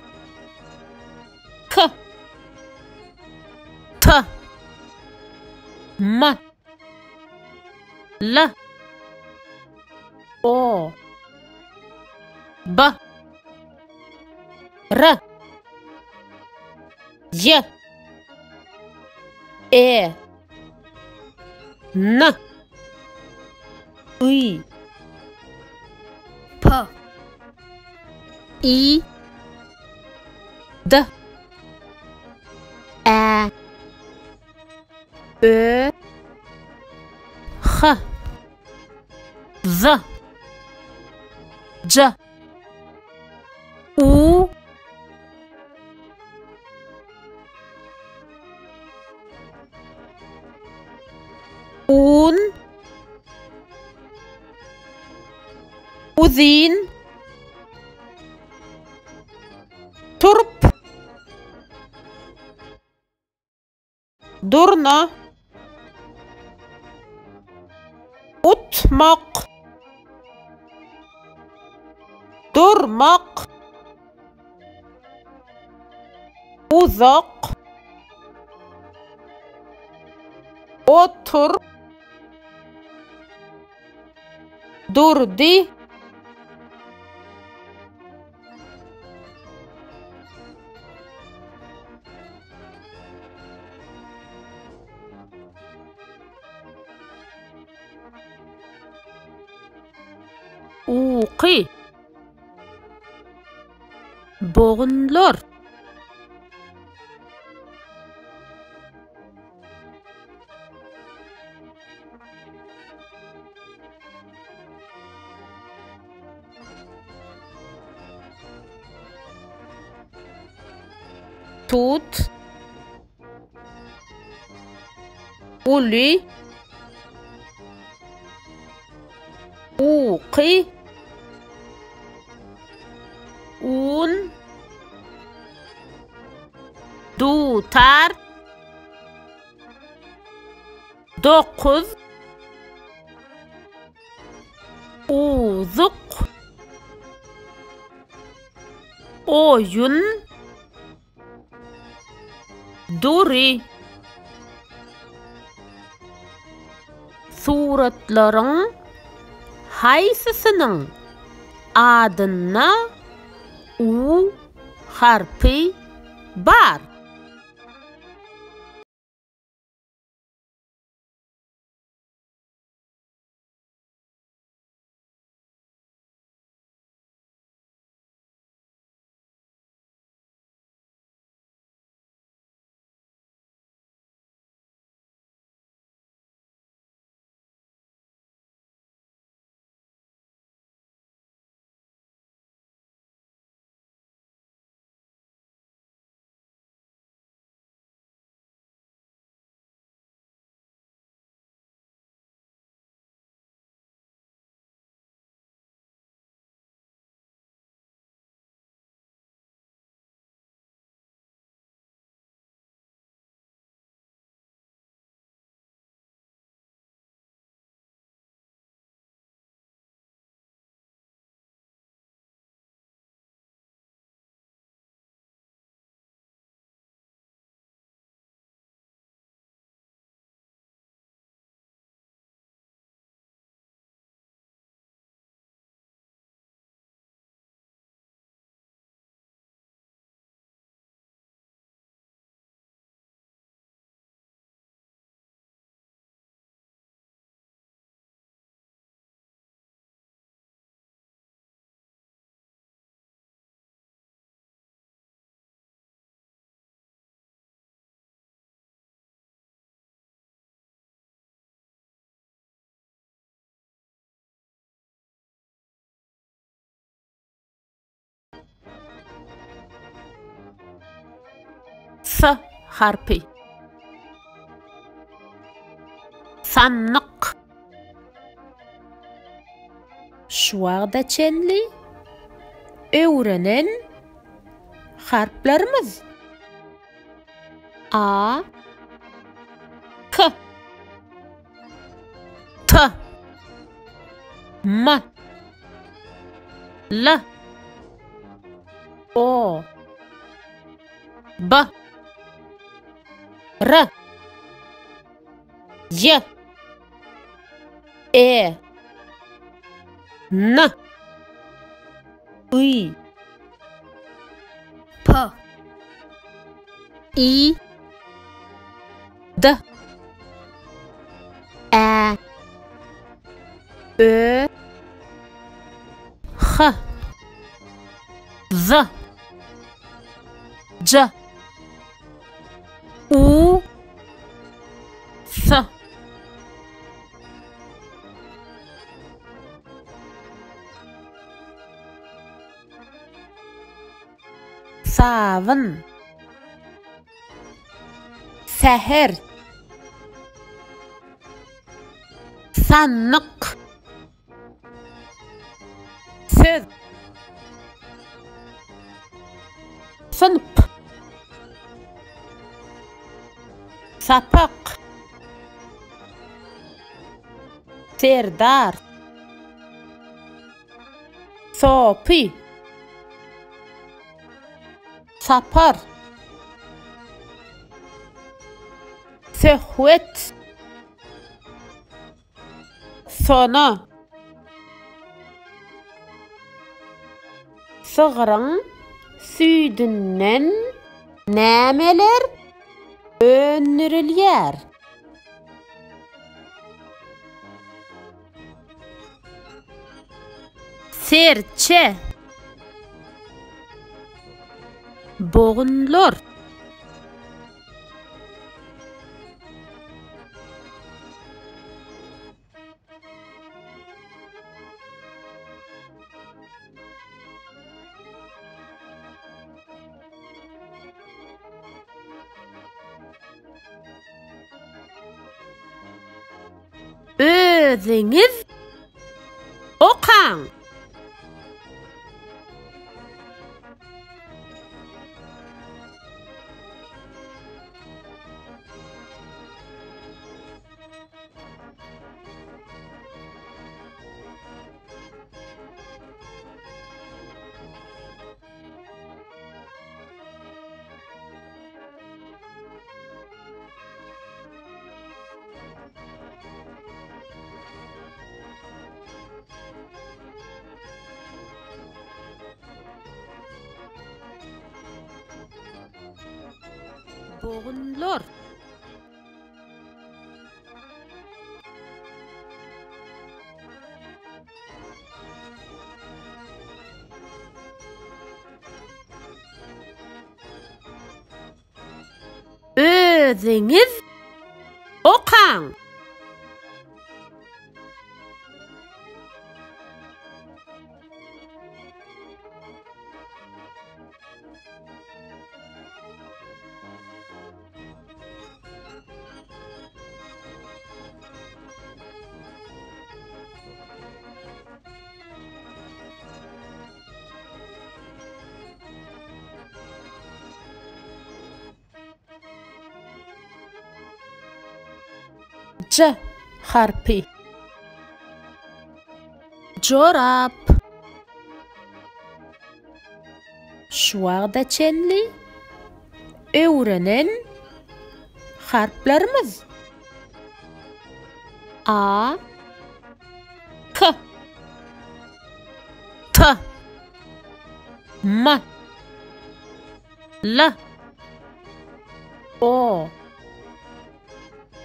K T M L O B R J E N I P I D Ä Ö H Z J U Un Uzyn Turp Durna Utmak Durmak Uzak Otur Durdy Uky Bogunlar Tut Uly Uky Un Dutar Dokuz Uzuk Oýun Dury Suratlaryň haýsysynyň adynda U harpy bar? S harpy. Sandyk. Şu wagta çenli. öwrenen harplarymyz A K T M L O B R J E N I P I D Ä Ö H Z J U S Sabyn Säher Sandyk Söz Synp Sapak Serdar Sopy Sapar Söhbet Sona Sygryň süýdünden nämeler öndürilýär? Serçe. Bogunlar. Özüňiz okaň. Bogunlar. Özüňiz okaň. J harpy. Jorap. Şu wagta çenli öwrenen harplarymyz A K T M L O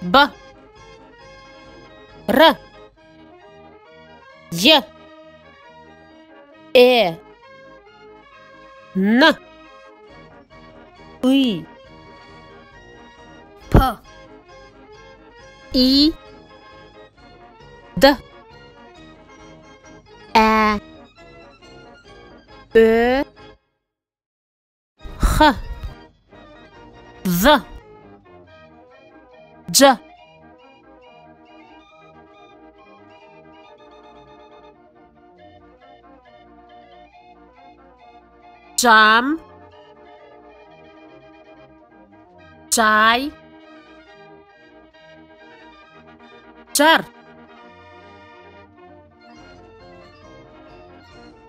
B R J E N I P I D Ä Ö H Z J Jam. Jaý. Jar.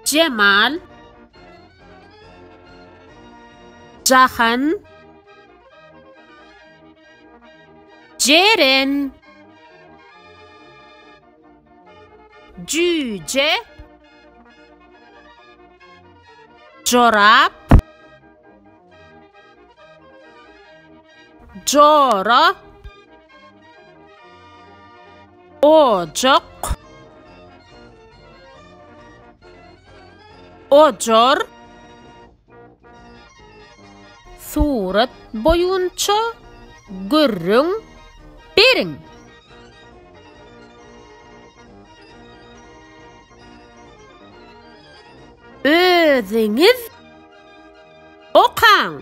Jemal. Jahan. Jeren. Jüýje. Jorap. Jora. Ojak. Ojar. Surat boýunça gürrüň beriň. Özüňiz okaň.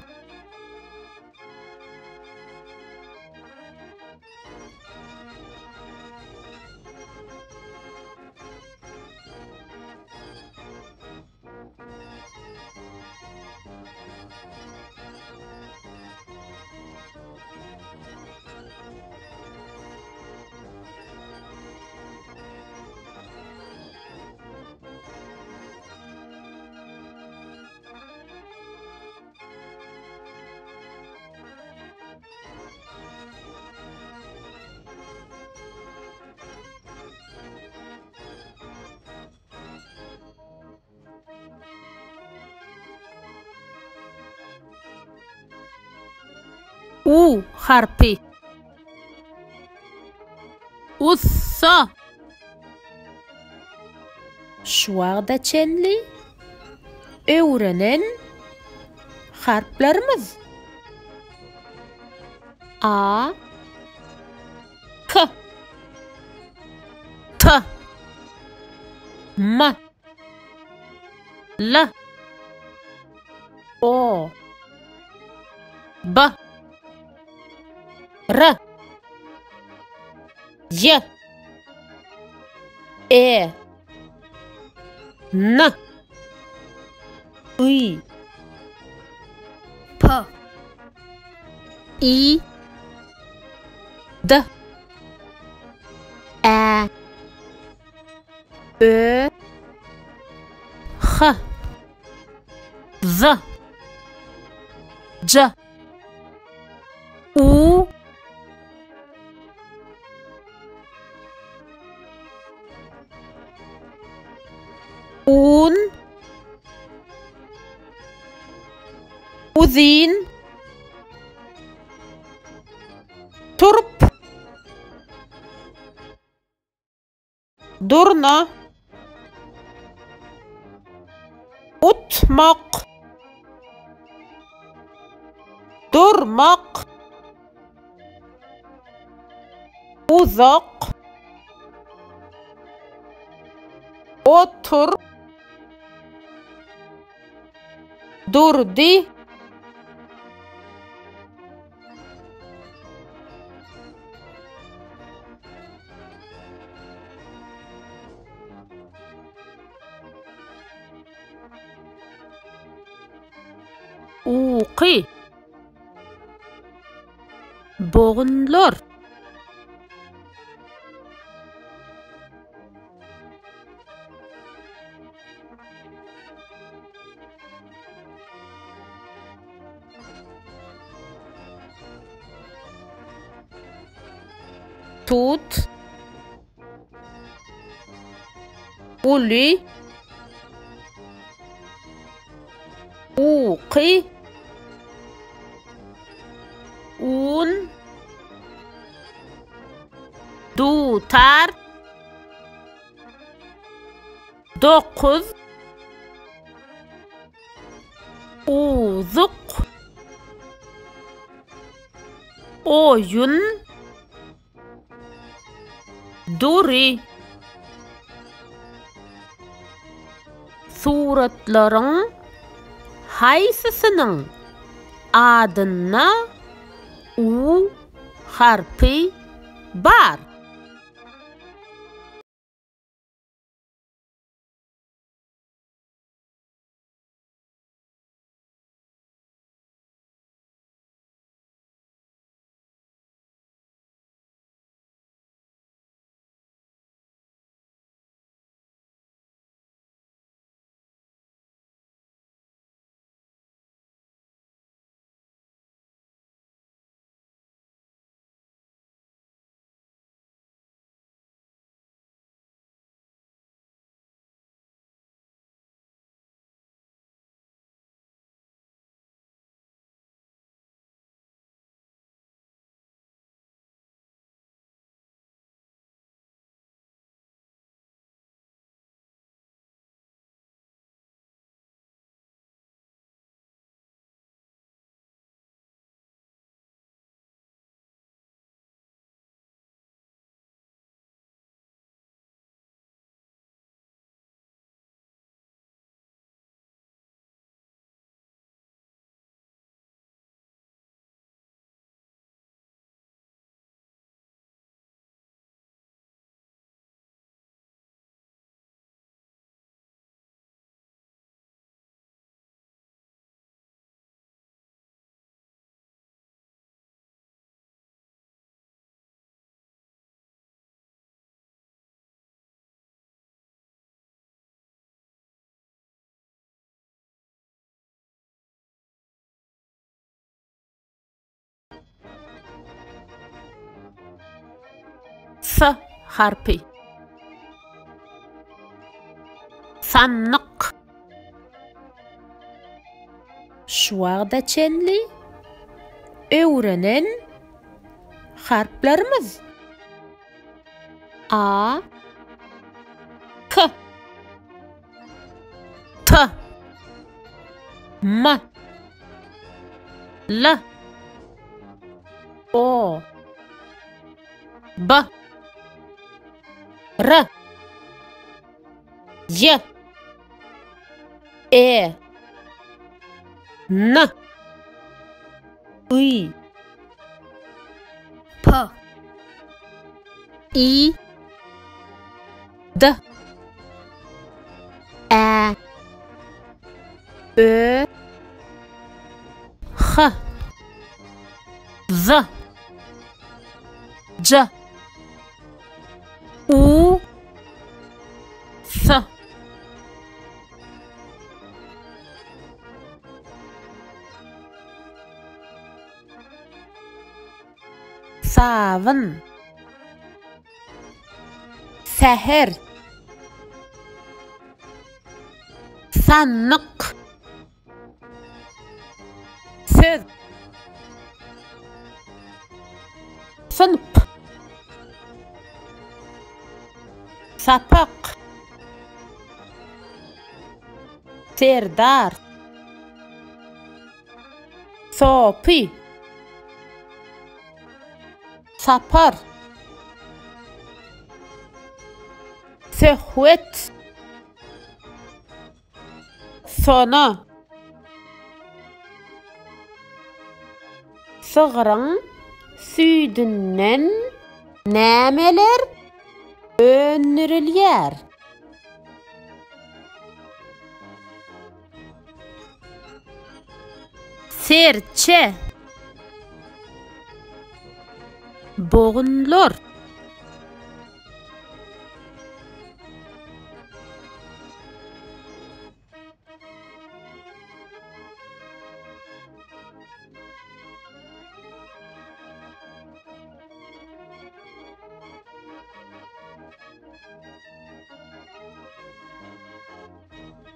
U harpy. Ussa. Şu wagta çenli öwrenen harplarymyz. A K T M L O B R J E N I P I D Ä Ö H Z J U Un Uzyn Turp Durna Utmak Durmak Uzak Otur Durdy Uky Bogunlar Tut Uly Uky Un Dutar Dokuz Uzuk Oýun Dury Suratlaryň haýsysynyň adynda U harpy bar? S harpy. Sandyk. Şu wagta çenli öwrenen harplarymyz A K T M L O B R J E N I P I D Ä Ö H Z J U S Sabyn Säher Sandyk Söz Synp Sapak Serdar Sopy Sapar Söhbet Sona Sygryň süýdünden nämeler öndürilýär? Serçe. Bogunlar.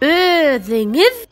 Özüňiz.